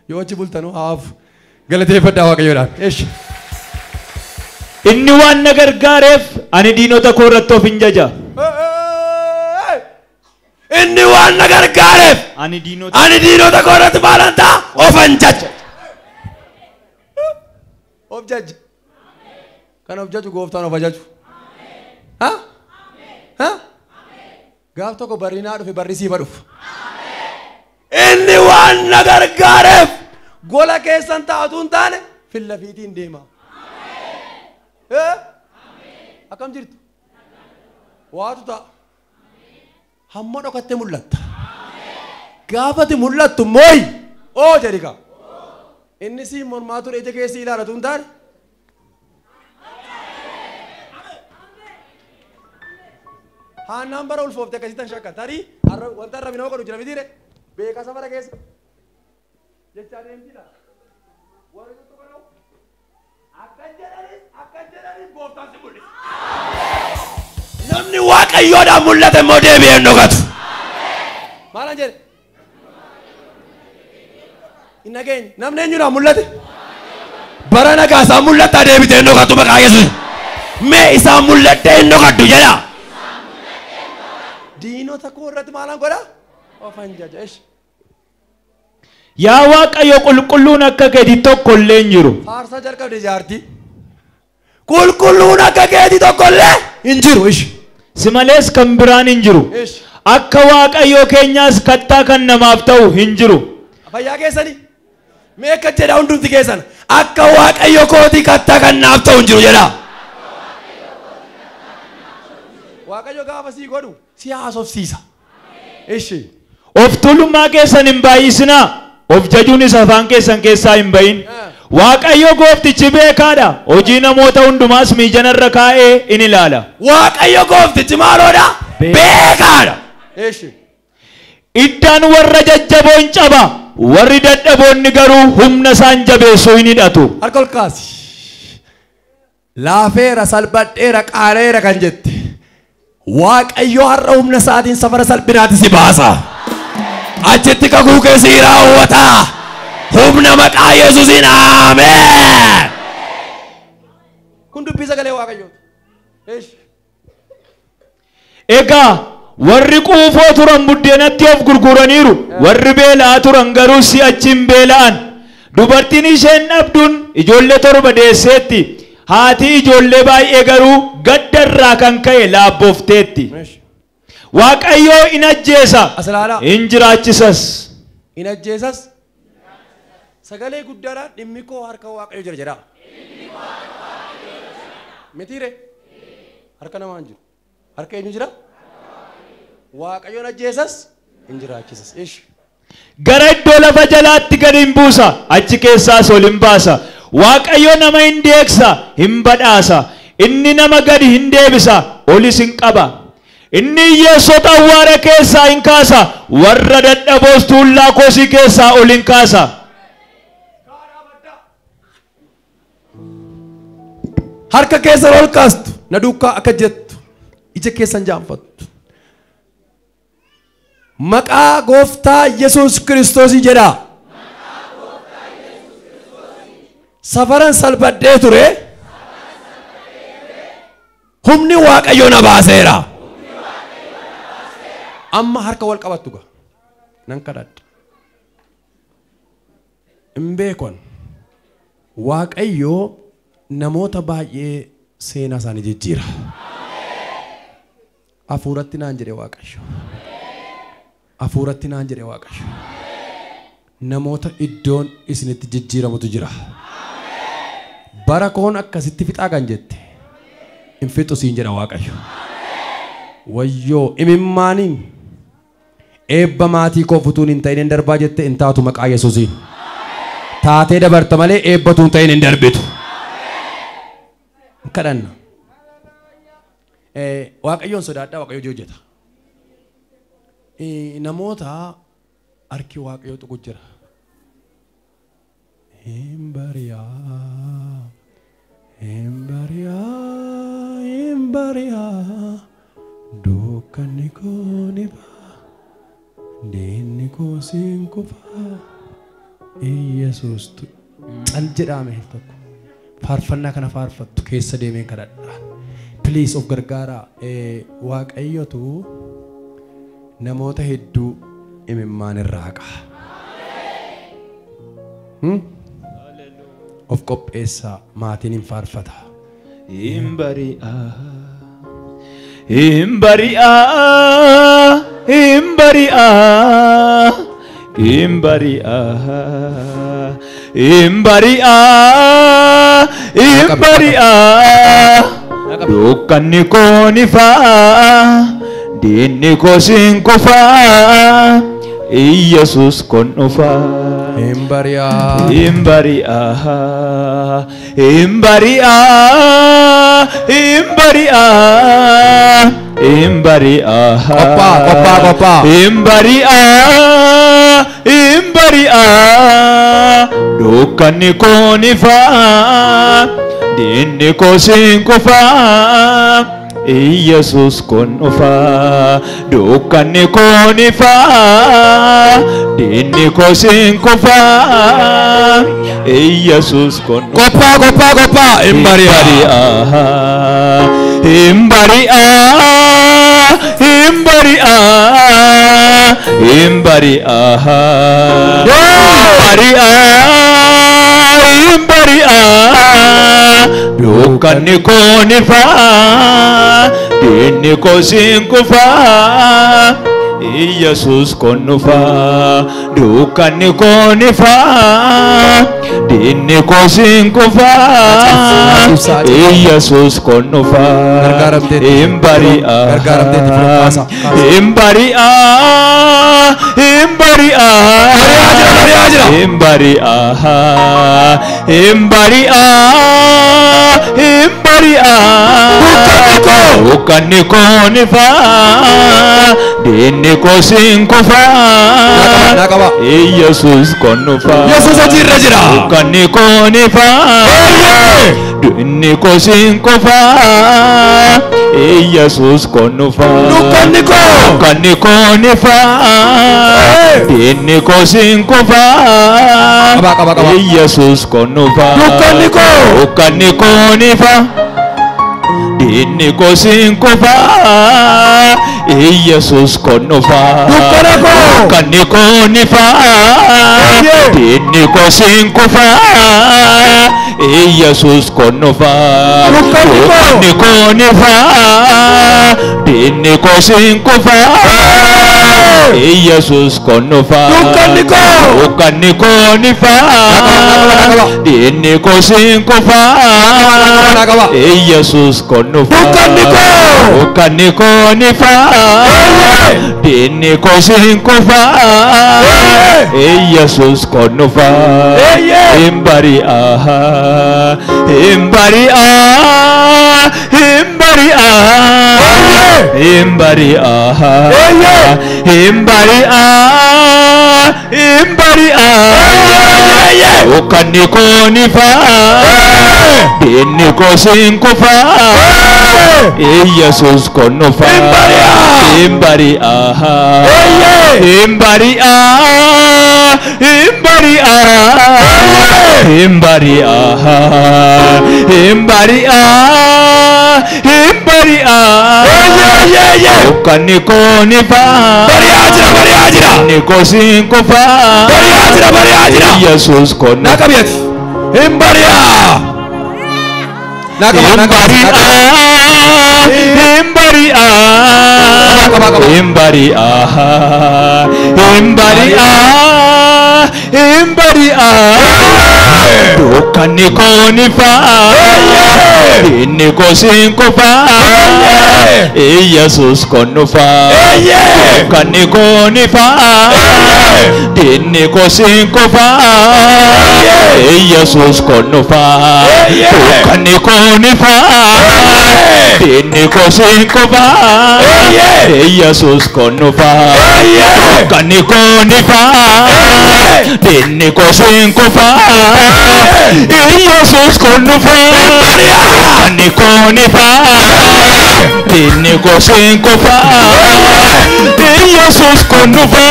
Yoo achi bultanuu haaf galateeffadhaa Waaqayyoodhaan. Eesh. Inni waan na gargaareef ani diinota koo irratti of hin jaja. Inni waan na gargaareef ani diinota koo irratti maalan ta'a? Of hin jaja. Of jaja. Kan of jaju gooftaan of ajaju. Ha? Ha? Gaaf tokko barri naa dhufe barri siifa dhufu. Inni waan na gargaareef gola keessan taa'atu hin taane filla fiitiin deema. Akkam jirtu? Waatu ta'a. Hamma dhokattee mul'atta. Gaafati mul'attu mooyi oo jedhi kaa. Inni siin mormaa ture ija keessi ilaalatu hin taane. Haannaan bara ulfoofte akkasittan shakka. Tarii wanta arrabi nama godhu jira mitiire. Beekaa safara keessa. Jechaa deemtidha. Warri tokko godhu akkan jedhanis gooftaan si mul'isa. Namni Waaqayyoodhaan mul'ate immoo deebi'ee hin dhokatu. Maalan jedhe? Hin dhageenye. Namni eenyuudhaan mul'ate? Bara nagaa isaan mul'attaa deebitee hin dhokatu maqaa Yesuus. Mee isaan mul'attee hin dhokattu jedha. Diinota koo irratti maalan godha? Of hin jaja. Yaa Waaqayyo qulqulluun akka keetii tokko illee hin jiru. Faarsaa jalqabde jaartii. Qulqulluun akka keetii tokko illee hin jiru. Si malees kan biraan hin jiru. Akka Waaqayyo keenyaas kattaa kan namaaf ta'u hin jiru. Fayyaa keessanii mee akka jedha hundumti keessan akka Waaqayyo kootii kattaa kan naaf ta'u hin jiru jedha. Waaqayyo gaafa sii godhu si haasofsiisa. Of tuulummaa keessan hin baay'isinaa. Of jajuunis afaan keessan keessaa hin bahin. Waaqayyo gooftichi beekaadha. Hojii namoota hundumaas miijanarra kaa'ee in ilaala. Waaqayyo gooftichi maaloodha? Beekaadha. Iddaan warra jajjaboo hin caba. Warri dadhaboonni garuu humna isaan jabeessuu hin hidhatu. Harka ol kaasi. Laafeera, salphadheera, qaareera kan jette. Waaqayyo har'a humna isaatiin safara salphinaatti si baasa. Achitti kakuu kee si raawwata. Humna maqaa Yesuusiin ameen. Kun dubbii sagalee Waaqayyooti. Egaa warri quufoo turan buddeenatti of gurguraniiru. Warri beela'aa turan garuu si'achi hin beela'an. Dubartiin isheen dhabduun ijoollee 7 deesseetti. Haati ijoollee baay'ee garuu gaddarraa kan ka'e laabboofteetti. Waaqayyo in ajjeesa. Hin jiraachisas. In ajjeesas. Sagalee guddaadhaan dhimmi koo harka Waaqayyo jira jedha. Mitiire? Harka namaa hin jiru. Harka eenyu jira? Waaqayyoon ajjeesas hin jiraachisas. Gara iddoo lafa jalaatti gad hin buusa. Achi keessaas ol hin baasa. Waaqayyo nama hin deegsa, hin badhaasa. Inni nama gadi hin deebisa, olis hin qaba. Inni hiyyeessota awwaara keessaa hin kaasa, warra dadhaboos tuullaa kosii keessaa ol hin kaasa. Harka keessan ol kaastu, na duukaa akka jettu, ija keessan jaanfattu. Maqaa gooftaa Yesuus Kiristoosii jedha. Safaran salphadhee ture. Humni Waaqayyoo na baaseera. Amma harka wal qabattu gaa. Nan kadhadha. Hin beekon. Waaqayyoo namoota baay'ee seenaa isaanii jijjiira. Hafuuratti naan jedhe Waaqayyo. Hafuuratti naan jedhe Waaqayyo. Namoota iddoon isinitti jijjiiramutu jira. Bara koon akkasitti fixaa kan jette hin fixu siin jedha Waaqayyo. Wayyoo imimmaaniin Eebba maatii koo futuun hin ta'in hin darbaa jette hin taatu maqaa Yesuusiin. Taatee dabarta malee eebbatu hin ta'in hin darbitu. Kadhanna. Waaqayyoon sodaadhaa Waaqayyo hojii hojjeta. Namoota harki Waaqayyoo tuqu jira. Hin bari'aa, hin bari'aa, hin bari'aa, dukkanni koo ni ba'a, diinni koo siin kufa, Iyesuustu cal jedhame tokko faarfannaa kana faarfattu keessa deemeen kadhadha. Please of gargaaraa. Waaqayyotu namoota hedduu imimmaan irraa haqa. Of qopheessaa maatiin hin faarfata. Hin bari'aa, hin bari'aa, hin bari'aa, hin bari'aa, hin bari'aa, hin bari'aa. Dukkanni koo ni fa'a, diinni koo siin kufa, Iyesuus kun dhufa. Hin bari'aa, hin bari'aa, hin bari'aa, hin bari'aa, hin bari'aa. Qophaa'a, qophaa'a, qophaa'a. Hin bari'aa, hin bari'aa, dukkanni koo ni fa'a, diinni koo siin kufa, Iyesuus kun dhufa. Dukkanni koo ni fa'a, diinni koo siin kufa, Iyesuus kun dhufa. Qophaa'a, qophaa'a, qophaa'a. Hin bari'aa, hin bari'aa, hin bari'aa, hin bari'aa, bari'aa, hin bari'aa. Dukkanni koo ni fa'a, diinni koo siin kufa, Iyesuus kun dhufa. Dukkanni koo ni fa'a, diinni koo siin kufa, Iyesuus kun dhufa. Hin bari'aa, hin bari'aa, hin bari'aa, hin bari'aa, hin bari'aa, hin bari'aa. Dukkanni koo ni fa'a, diinni koo siin kufa, Iyesuus kun dhufa. Yesuus hojiirra jira. Dukkanni koo ni fa'a, diinni koo siin kufa, Iyesuus kun dhufa. Dukkanni koo, dukkanni koo ni fa'a, diinni koo siin kufa, Iyesuus kun dhufa. Dukkanni koo, dukkanni koo ni fa'a, diinni koo siin kufa, Iyesuus kun dhufa. Dukkana koo, dukkanni koo ni fa'a, diinni koo siin kufa, Iyesuus kun dhufa. Dukkanni koo ni fa'a, diinni koo siin kufa, Iyesuus kun dhufa. Dukkanni koo, dukkanni koo ni fa'a, diinni koo siin kufa, Iyesuus kun dhufa. Dukkanni koo, dukkanni koo ni fa'a, diinni koo siin kufa, Iyesuus kun dhufa. Hin bari'aa, hin bari'aa, hin bari'aa, hin bari'aa, hin bari'aa, hin bari'aa. Dukkanni koo ni fa'a, diinni koo siin kufa, Iyesuus kun dhufa. Hin bari'aa, hin bari'aa, hin bari'aa, hin bari'aa, hin bari'aa, hin bari'aa. Dukkanni koo ni fa'a, diinni koo siin kufa, Iyesuus kun dhufa. Hin bari'aa. Hin bari'aa, hin bari'aa, hin bari'aa, hin bari'aa, hin bari'aa. Dukkanni koo ni fa'a. Inni kosiin kufa. Yesus kon dhufa. Dukkanni koo ni fa'a. Inni kosiin kufa. Yesus kon dhufa. Dukkanni koo ni fa'a. Inni kosiin kufa. Yesus kon dhufa. Dukkanni koo ni fa'a. Inni kosiin kufa. Yesus kon dhufa. Dukkanni koo ni fa'a. Inni kosiin kufa. Yesus kon dhufa.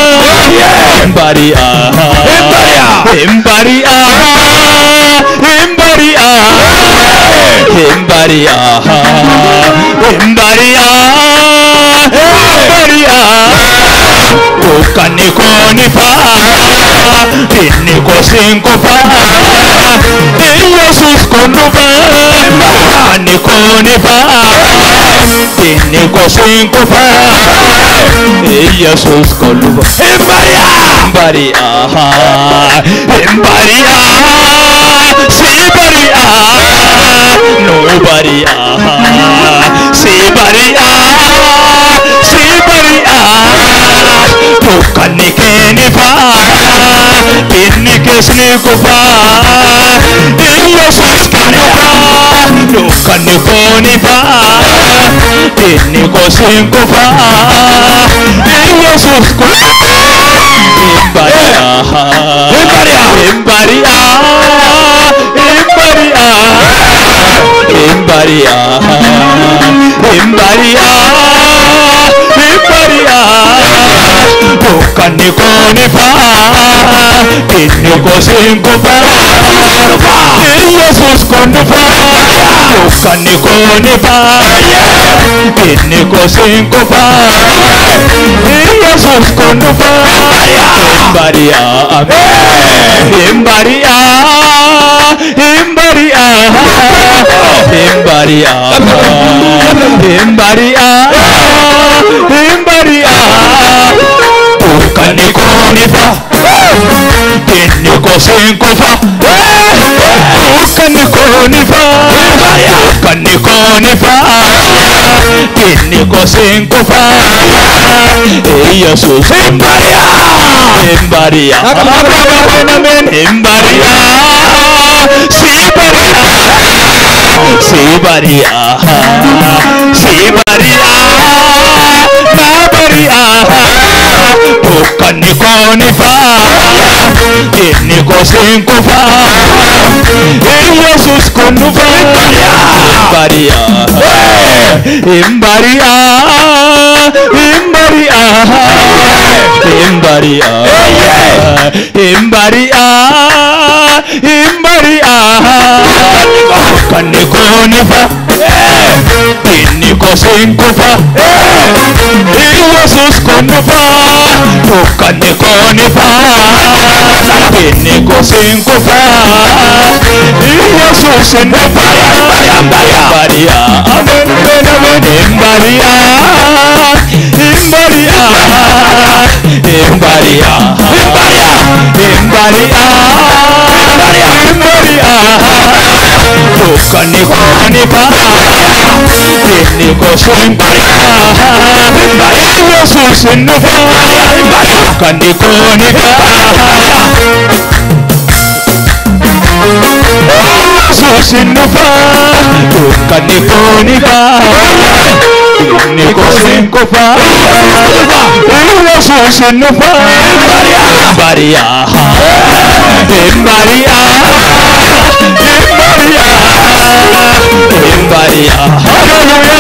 Bari'a. Bari'a. Bari'a. Bari'a. Bari'a. Bari'a. Dukkanni koo ni fa'a. Inni kosiin kufa. Yesus kon dhufa. Dukkanni koo ni fa'a. Inni kosiin kufa. Yesus kon dhufa. Bari'a. Bari'a. Si bari'a. No bari'a. Si bari'a. Si bari'a. Dukkanni kee ni fa'a. Inni keessni kufa. Yesus kon dhufa. Dukkanni koo ni fa'a. Inni kosiin kufa. Yesus kon dhufa. Bari'a. Bari'a. Bari'a. Bari'a. Bari'a. Bari'a. Dukkanni koo ni fa'a. Inni kosiin kufa. Yesus kon dhufa. Dukkanni koo ni fa'a. Inni kosiin kufa. Yesus kon dhufa. Bari'a. Bari'a. Bari'a. Bari'a. Bari'a. Bari'a. Dukkanni koo ni fa'a. Inni kosiin kufa. Dukkanni koo ni fa'a. Dukkanni koo ni fa'a. Inni kosiin kufa. Yesus bari'a. Bari'a. Bari'a. Si bari'a. Si bari'a. Si bari'a. Na bari'a. Dukkanni koo ni fa'a. Inni kosiin kufa. Yesus kon dhufa. Bari'a. Bari'a. Bari'a. Bari'a. Bari'a. Bari'a. Dukkanni koo ni fa'a. Inni kosiin kufa. Yesus kon dhufa. Dukkanni koo ni fa'a. Inni kosiin kufa. Yesus dhufa. Bari'a. Amen. Amen. Bari'a. Bari'a. Bari'a. Bari'a. Bari'a. Dukkanni koo ni fa'a. Inni kosiin kufa. Yesus dhufa. Dukkanni koo ni fa'a. Yesus dhufa. Dukkanni koo ni fa'a. Inni kosiin kufa. Yesus dhufa. Bari'a. Bari'a. Bari'a. Bari'a. Bari'a. Bari'a.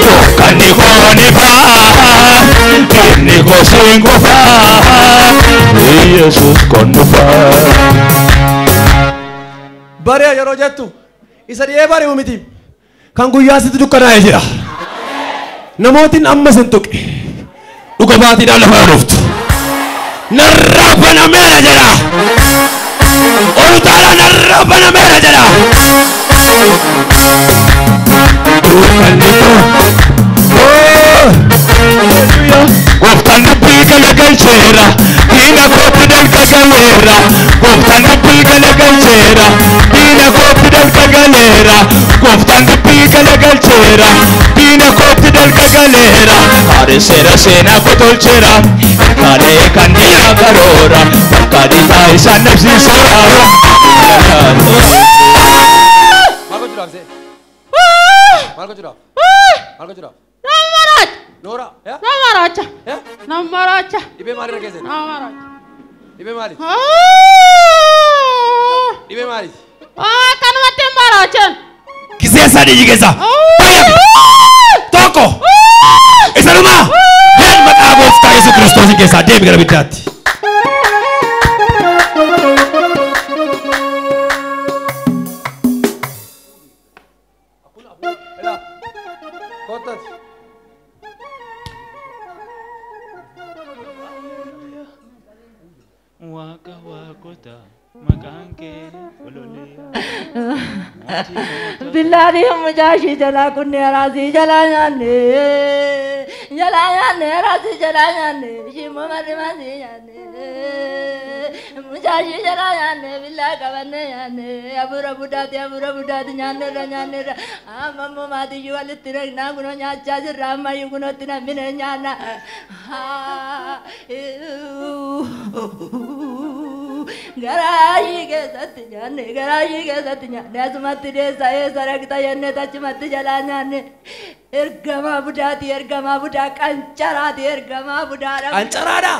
Dukkanni koo ni fa'a. Inni kosiin kufa. Yesus kon dhufa. Bari'a yeroo jettu isa dhi'ee bari'u miti. Kan guyyaa sitti dukkanaa'ee jira. Namootiin amma sin tuqe. Dhuga baatiidhaan lafa dhuftu. Narraa banameera jedha. Ol utaalaa narraa banameera jedha. Dukkanni koo. Gooftaan dubbii galagalcheera. Diina kootti dalga galeera. Gooftaan dubbii galagalcheera. Diina kootti dalga galeera. Gooftaan dubbii galagalcheera. Diina kootti dalga galeera. Haaresseera seenaa koo tolcheera. Ilkaalee kan diinaa karoora. Bakka dhiitaa isaan dhabsiiseera. Maal gochuudhaaf see? Maal gochuudhaaf? Maal gochuudhaaf? Nama maraacha. Noora. Nama maraacha. Nama maraacha. Dhibee maalirra geesse? Nama maraacha. Dhibee maali? Dhibee maali? Kanumatti hin maraachan. Gisee sadii keessa. Tokko. Isa dhumaa. Leen maqaa gooftaa Yesuus Kiristoos keessaa deemi gara biddaatti. Kottas. Waaqa waaqota maqaan kee ololee. Billaani mucaa ishii jalaa kunne raasii jalaa nyaanne jalaa nyaanne raasii jalaa nyaanne ishii immoo marrimaasii nyaanne mucaa ishii jalaa nyaanne billaa qabanne nyaanne afuura budaati afuura budaati nyaannerra nyaannerra amma immoo maatii ishii walitti regnaa kunoo nyaachaa jirra ammayyuu kunootti namine nyaanna. Garaa ishii keessatti nyaanne garaa ishii keessatti nyaanne asumatti deessa eessa ragta jennee achumatti jalaa nyaanne ergamaa budaati ergamaa budaa qancaraati ergamaa budaadha. Qancaraadha.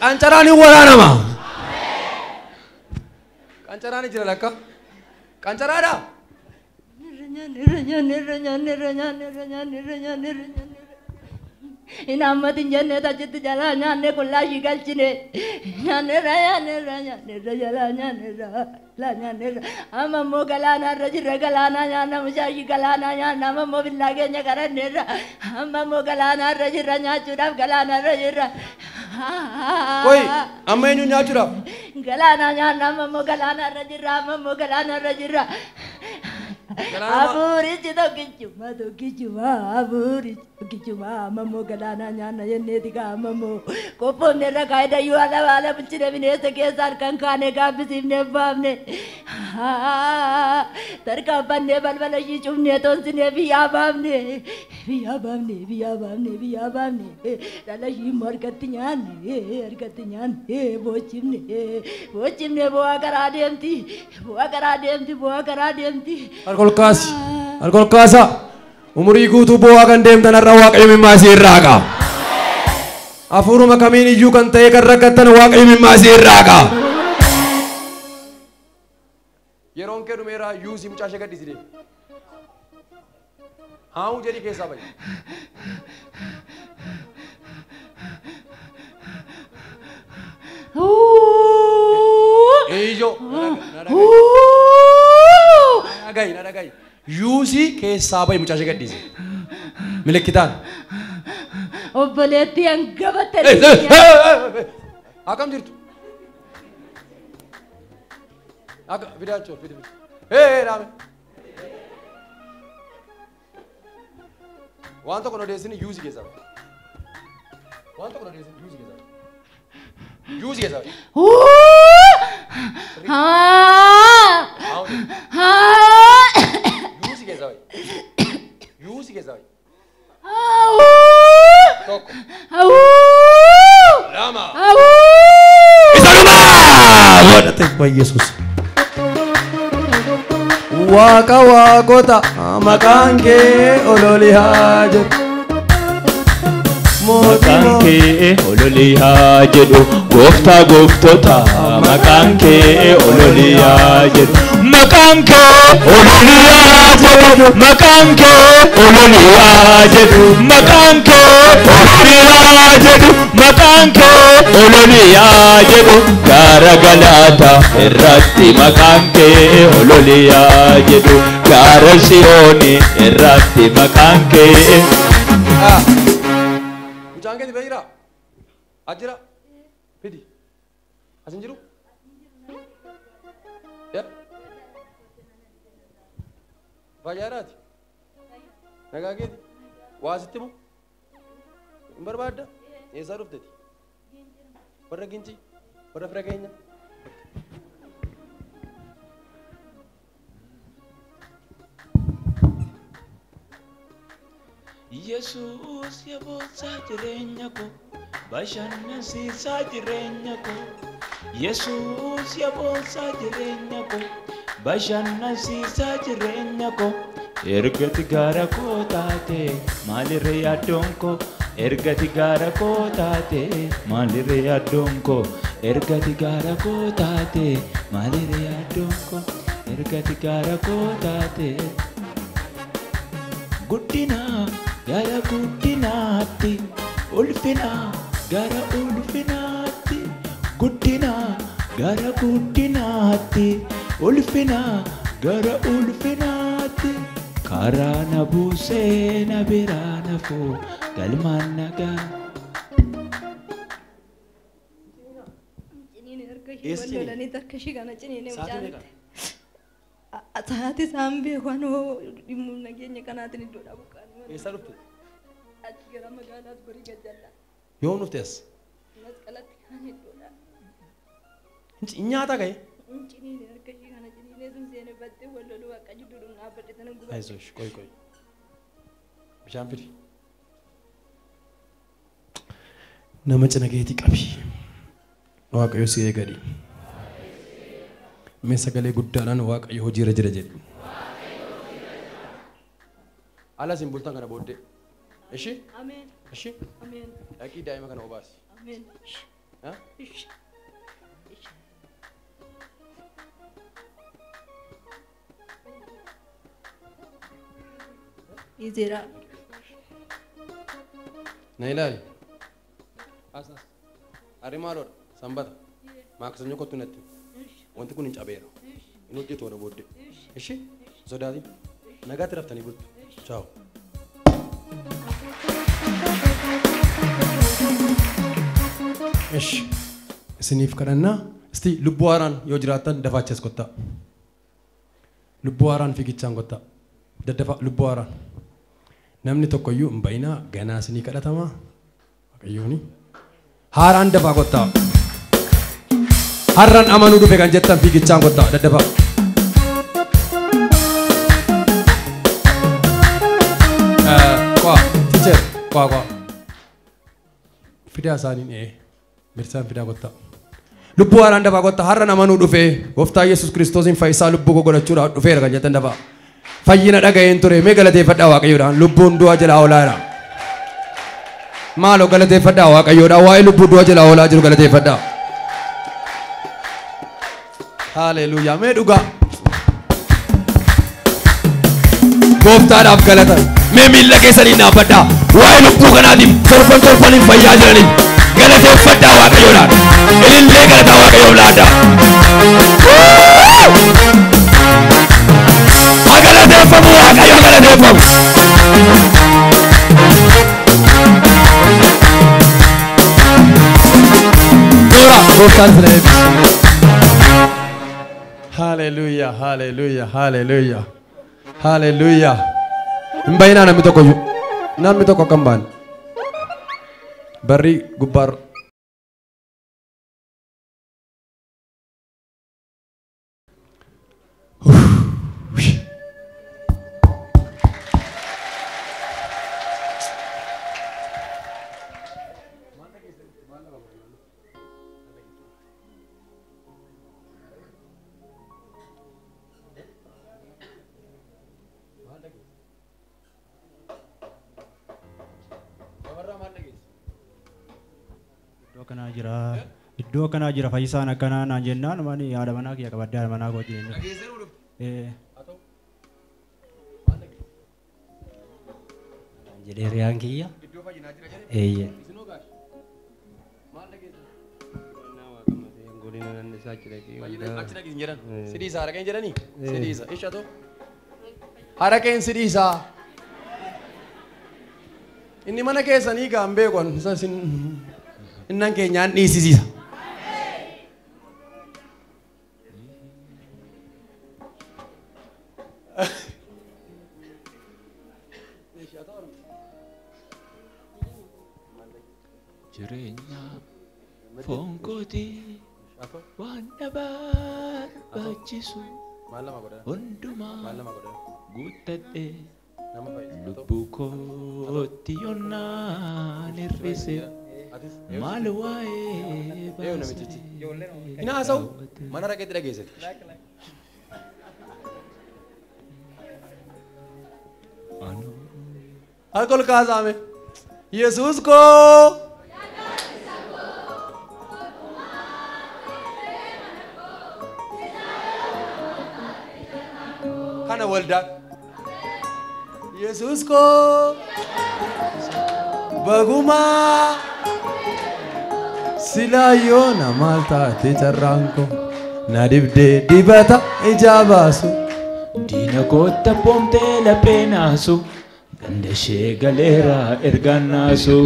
Qancaraan hin waraanama. Qancaraan jira lakka. Qancaraadha. Inammatin jennee achitti jalaa nyaanne qullaa ishii galchine nyaannerra nyaannerra nyaannerra jalaa nyaannerra jalaa nyaannerra amma immoo galaanarra jirra galaanaa nyaanna mucaa ishii galaanaa nyaanna amma immoo billaa keenya qaranneerra amma immoo galaanarra jirra nyaachuudhaaf galaanarra jirra. Koi amma eenyu nyaachuudhaaf? Galaanaa nyaanna amma immoo galaanarra jirra amma immoo galaanarra jirra. Afuurichi tokkichuma tokkichuma afuurichi tokkichuma amma immoo galaanaa nyaanna jenneeti kaa amma immoo qophoofne irra kaayidayyuu ala baala bulchine bineensa keessa harkaan kaane gaabbisiifnee baafne tarkaanfannee balbala ishii cufnee toonsinee biyyaa baafne biyyaa baafne biyyaa baafne biyyaa baafne dhala ishii immoo harkatti nyaanne harkatti nyaanne boochifne boochifne bu'aa karaa deemti bu'aa karaa deemti bu'aa karaa deemti. Harka ol kaasi. Harka ol kaasaa. Umurii guutuu bu'aa kan deemtan har'a Waaqayyo mimmaa isii irraa haqa. Hafuuruma kamiin iyyuu kan ta'e kan rakkattan Waaqayyo mimmaa isii irraa haqa. Yeroon kee dhumeera yuusii mucaa ishee gadhiisi deemi. Haamuu jedhii keessaa bahi. Ijoo. Na dhagahi na dhagahi. Yuusii keessaa bahi mucaa ishee gadhiisi. Milikkitaan. Obboleettii hangafatte. Akkam jirtu? Akka fidaa achoo fidi fidi. Hee dhaame. Waan tokko hin odeessini yuusii keessaa bahi. Waan tokko hin odeessini yuusii keessaa bahi. Yuusii keessaa bahi. Yuusii keessaa bahi. Yuusii keessaa bahi. Tokko. Lama. Isa dhumaa! Godhate Yesuus. Waaqa waaqota maqaan kee ololii haa jedhu. Maqaan kee ololii haa jedhu. Gooftaa gooftota maqaan kee ololii haa jedhu. Maqaan kee ololii haa jedhu. Maqaan kee ololii haa jedhu. Maqaan kee ololii haa jedhu. Maqaan kee ololii haa jedhu. Gaara galaata irratti maqaan kee ololii haa jedhu. Gaara Siyoonii irratti maqaan kee. Mucaan keeti bira jiraa? As jira? Fidi. As hin jiru? Fayyaadhaati? Nagaa keeti? Waa sitti himu? Hin barbaadda? Eessaa dhufteeti? Warra Gincii, warra fira keenya. Yesuus yaboonsaa jireenya koo, bashannansiisaa jireenya koo. Yesuus yaboonsaa jireenya koo, bashannansiisaa jireenya koo. Ergati gaara koo taate maalirra yaaddoon koo? Ergati gaara koo taate maalirra yaaddoon koo? Ergati gaara koo taate maalirra yaaddoon koo? Ergati gaara koo taate. Guddina gara guddinaatti, ulfina gara ulfinaatti, guddina gara guddinaatti, ulfina gara ulfinaatti. Karaa na buusee na biraa na fuu galmaan nagaa. Eessa ciniine? Lolanii harka ishii kana ciniinee Sa'aatii mucaan meeqa? Sa'aatii isaan beeku anoo dhimma nageenya kanaatiin iddoodhaa buqqaanii mana. Eessaa dhufte? Achi gara magaalaas gorii gajjallaa. Yoom dhufte as? Masqalatti kan iddoodhaa. Nyaata ka'e? Ciniinee harka ishii kana ciniinee sun seenee battee wal loluu akka jidduudhum dhaabbadhe sana gubadhe. Ayizosh, qoy qoy. Bishaan fidi. Nama cina keetii qabi. Waaqayyo si eegadhi. Mee sagalee guddaadhaan Waaqayyo hojiirra jira jedhi. Ala isin bultan kana booddee. Ishi? Ameen. Ishi? Ameen. Dhaqii daa'ima kana obaasi. Ameen. Ha? Ishi. Dhiiseera. Na ilaali. As as. Harri maaloodha? Sanbata. Maaksanyo kottu natti. Wanti kun hin cabeera. Hin hojjetu warra booddee. Ishi? Sodaatin. Nagaatti raftanii bultu. Ciao. Ishi. Isiniif kadhannaa. Isti lubbuu haaraan yoo jiraattan dafaa achi as kottaa. Lubbuu haaraan fiigichaan kottaa. Daddafa lubbuu haaraan. Namni tokkoyyuu hin bayinaa ganaa isinii kadhatamaa. Waaqayyooni. Haaraan dafaa kottaa. Har'aan amanuu dhufe kan jettan fiigichaan kottaa daddafaa. Qaa, teacher, qaa qaa. Fidaa isaaniin mirsaan fidaa kottaa. Lubbuu haaraan dafaa kottaa har'aan amanuu dhufe gooftaa Yesuus Kiristoosiin fayyisaa lubbuu koo godhachuudhaaf dhufeera kan jettan dafaa. Fayyina dhaga'een ture mee galateeffadhaa Waaqayyoodhaan lubbuun du'a jalaa oolaa jira. Maaloo galateeffadhaa Waaqayyoodhaan waa'ee lubbuu du'a jalaa oolaa jiru galateeffadhaa. Haleluuyaa mee dhugaa. Gooftaadhaaf galata. Mee miilla keessaniin dhaabbadhaa. Waa'ee lubbuu kanaatiif torban torbaniin fayyaa jiraniif galateeffadhaa Waaqayyoodhaan. Ilillee galataa Waaqayyoof laadhaa. Haa galateeffamu Waaqayyo haa galateeffamu. Dora gooftaan isin haa eebbisu. Haleluuyaa haleluuyaa haleluuyaa haleluuyaa. Hin bayinaa namni tokko iyyuu. Namni tokko akka hin baane. Barri gubbaarra. Iddoo kanaa jira. Iddoo kanaa jira fayyisaan akkanaa naan jennaan mani haadha manaa kiyya qabadde haadha manaa koo wajjin. Jedhee hiriyaan kiyya. Eeyyee. Sidii haraqeen jedhanii? Sidii isa. Isha ta'u. Haraqeen sidii isaa. Inni mana keessanii gaan beeku isin innan keenyaan dhiisisiisa. Jireenya Foon kooti waan na barbaachisu hundumaa guuttadhe lubbuu kootti yoonaan hir'ise maal waa'ee baasee. Hin haasa'u mana raqeetti dhageessite. Harka ol kaasaame. Yesuus koo. Kana waldaan. Yesuus koo. Bagumaa. Silaa yoona maal taate carraan koo na dibdee dibata ijaa baasu. Diina kootta boomtee laphee naasu. Ganda ishee galeera ergaan naasu.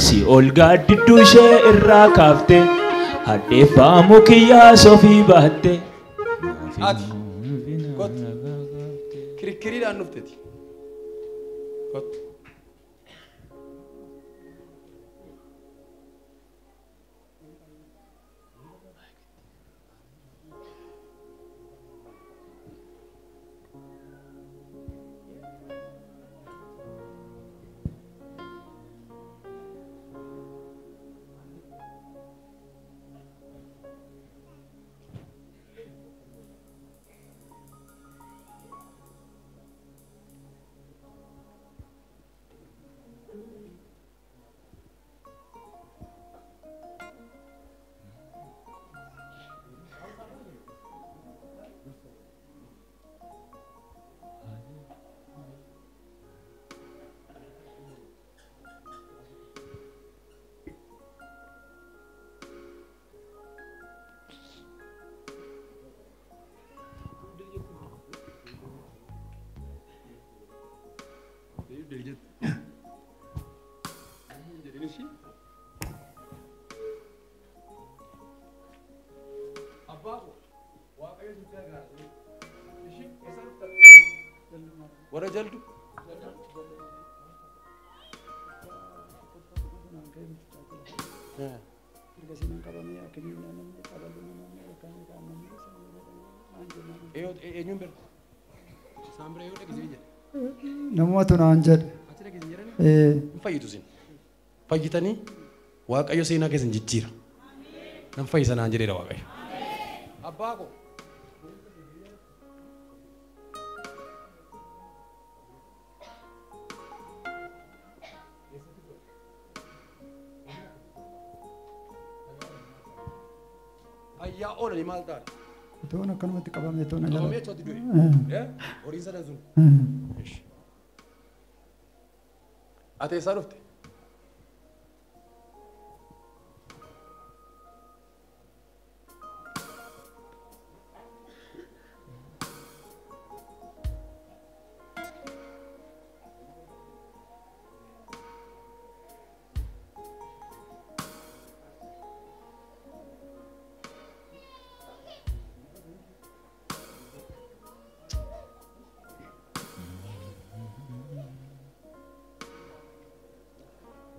Si ol gaaddidduu ishee irraa kaafte. Hadheeffamuu kiyyaa sofii baatte. Ati kottu kirikiriidhaan dhufteeti. Kottu. Warra jaldu? Eenyuun bira? Isaan bira yoo dhageessee jedhe. Namoota naan jedhe. Achi dhageessee jedhani? Hin fayyitu isin. Fayyitanii Waaqayyo seenaa keessan jijjiira. Nan fayyisa naan jedheera Waaqayyo. Abbaa koo. Fayyaa oolanii maal ta'an? Toon akkanumatti qabamee toon jala. Qabamee achitti du'e. Horiin sadan sun. Ati eessaa dhufte?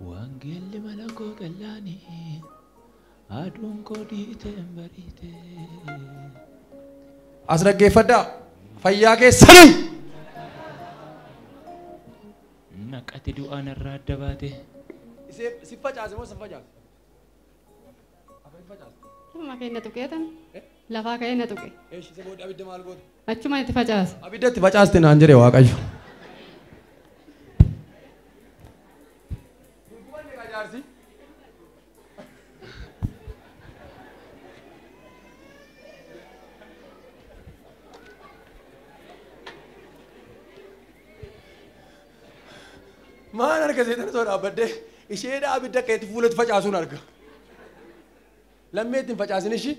Wangeelli mala koo qal'aanii aduun koo dhiiteen bariite. As dhaggeeffadhaa fayyaa keessanii. Naqati du'aan irraa adda baate. Si facaase moo si facaase? Akkamitti facaase? Lafaa ka'ee na tuqeetan. Lafaa ka'ee na tuqe. Eeshi isa booda abidda maal goote? Achuma itti facaase. Abidda itti facaaste naan jedhe Waaqayyo. Maal arga seetan osoo dhaabbadde isheedha abidda keetti fuulatti facaasuun arga. Lammee ittiin facaasin ishii.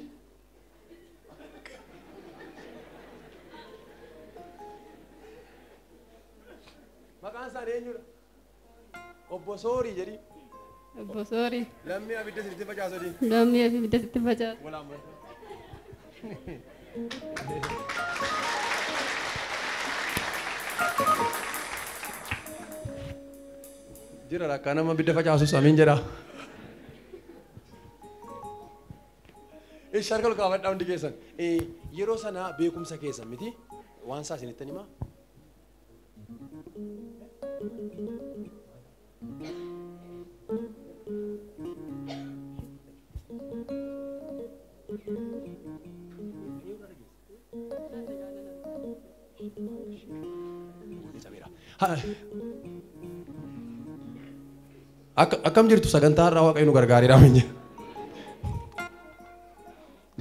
Maqaan isaanii eenyudha? Obbo Soorii jedhi. Obbo Soorii. Lammee abidda sitti facaasu jedhi. Lammee abidda sitti facaasu. Walaan bara. Jira rakkaa nama abidda facaasus amiin jedha. Ishi harka ol kaafadhaa hundi keessan. Yeroo sana beekumsa keessan miti waan isaa isinittan himaa. Akkam jirtu sagantaa har'aa Waaqayyo nu gargaareera minya.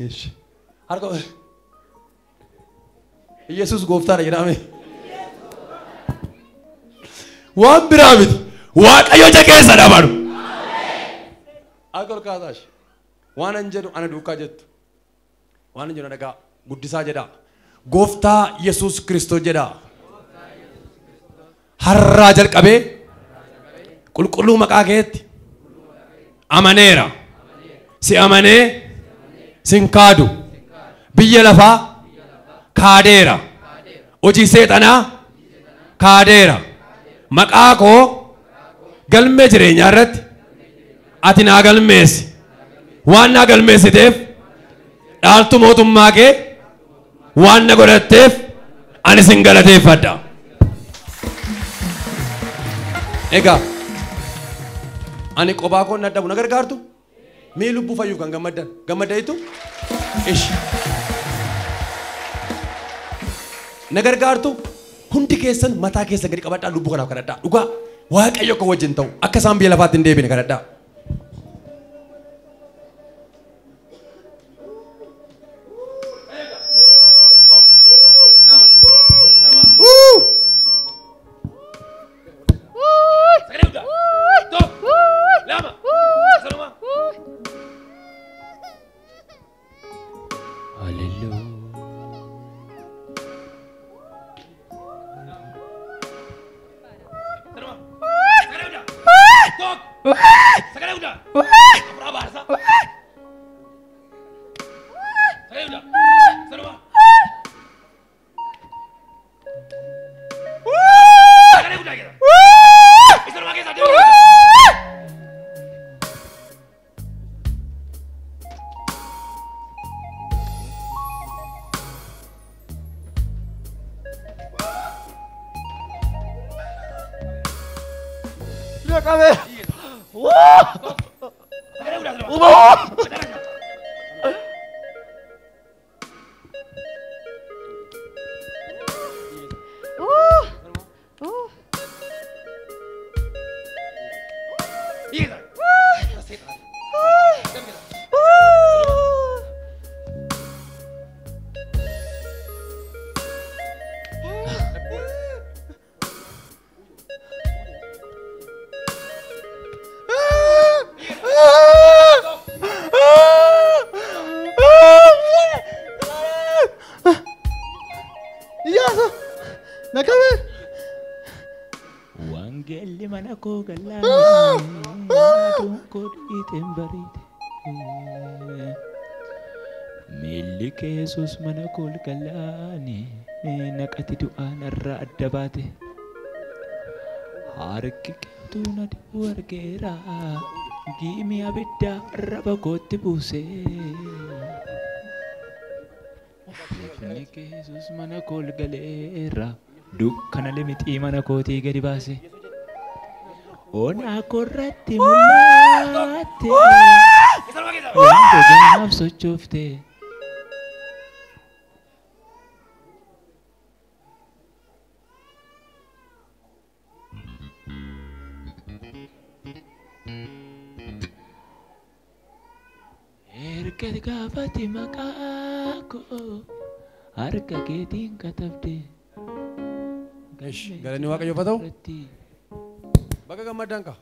Ishi. Harka Yesuus gooftaadha jedhame. Waan biraa miti. Waaqayyo ija keessa dabalu. Akka ol kaasash. Waan an jedhu ana duukaa jettu. Waan an jedhu na dhagaa guddisaa jedhaa. Gooftaa Yesuus Kiristoos jedhaa. Har'aa jalqabee qulqulluu maqaa keetti amaneera. Si amanee sin kaadu. Biyya lafaa kaadeera. Hojii seexanaa kaadeera. Maqaa koo galmee jireenyaa irratti ati naa galmeessi. Waan naa galmeessiteef dhaaltu mootummaa kee waan na godhatteef ani sin galateeffadha. Egaa ani qophaa koo nadhabu na gargaartu? Mee lubbuu fayyuuf kan gammaddan gammadaniitu? Ishi. Na gargaartu? Hundi keessan mataa keessan gadi qabadhaa lubbuu kanaaf kadhadhaa. Dhugaa Waaqayyo akka wajjin ta'u akka isaan biyya lafaatti hin deebine kadhadhaa. Miilli kee Yesuus mana koo galaani naqati du'aan irraa adda baate. Harki keetuu na dibuu argeera giimii abiddaa arraba kootti buuse. Ifni kee Yesuus mana koo galeera dukkana limixii mana kootii gadi baase. Onaa korratti mul'atte waan goganaaf sochoofte. Erga gaafate maqaa koo harka keetiin katabde. Galanni Waaqayyoof haa ta'u. Baga gammaddan kaa.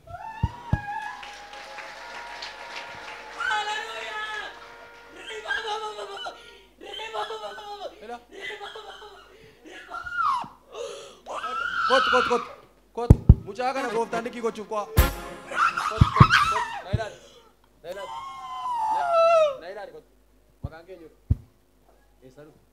Kottu kottu kottu kottu mucaa kana gooftaan likkii gochuuf qo'a. Kottu kottu kottu na ilaali na ilaali na ilaali kottu maqaan kee eenyu? Eessaa dhufte?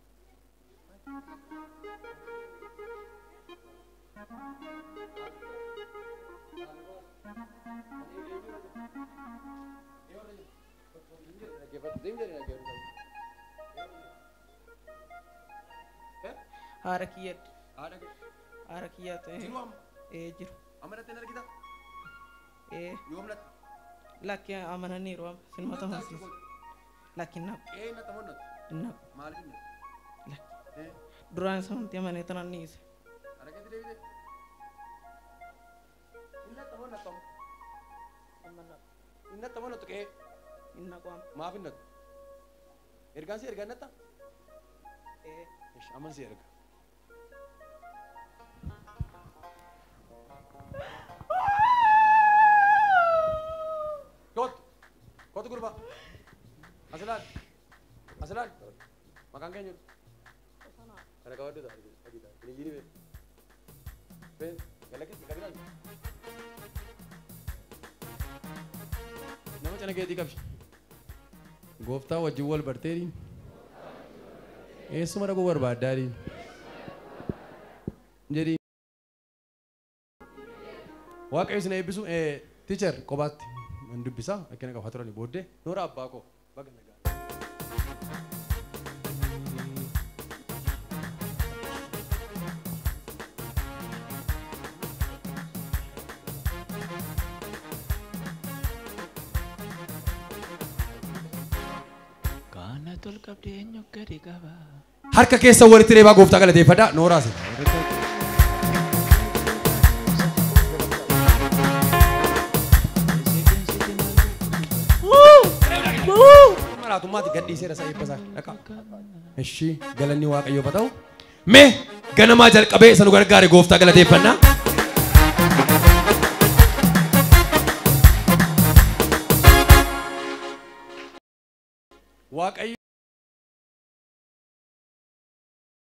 Haadha kiyyaatti. Haadha kee. Haadha kiyyaatti. Jiru amma? Ee jiru. Amma dhattee argita? Ee. Yoom latte? Lakki amananiiru amma sinuma amansiisa. Lakki hin naqu. Qe'ee hin naqxamoo hin naqxu? Hin naqu. Maaliif hin naqxu? Lakki. Duraan isa wanti amanee tanan dhiise. Haadha keetti deebitee? Hin naqxamoo hin naqxu amma? Amma hin naqu. Hin naqxamoo hin naqxu qe'ee? Hin naqu amma. Maaf hin naqxu? Ergaan si ergaa hin naqxaa? Ee. Ish amman si erga. Kootu. Kootu gurbaa. As ilaali. As ilaali. Maqaan kee eenyudha? Kana qabadhu ta'a. Argita. Hin iyyini bee. Bee. Galakkisi qabi ilaali. Nama cina keetii qabi. Gooftaa wajjin wal barteeri. Eessuma dhaquu barbaaddaadhi. Jedhi. Waaqayyo isin eebbisu. Teacher kophaatti nan dubbisa akkana qofaa turanii booddee noora abbaa koo baga nagaa. Kana tol qabdee eenyu gadi qaba. Harka keessa walitti reebaa gooftaa galateeffadhaa nooraas. Maraatummaatti gadhiiseera isa eebbasaa dhaqa. Ishii galanni waaqayyoof haa ta'u. Mee ganamaa jalqabee isa nu gargaare gooftaa galateeffannaa. Waaqayyo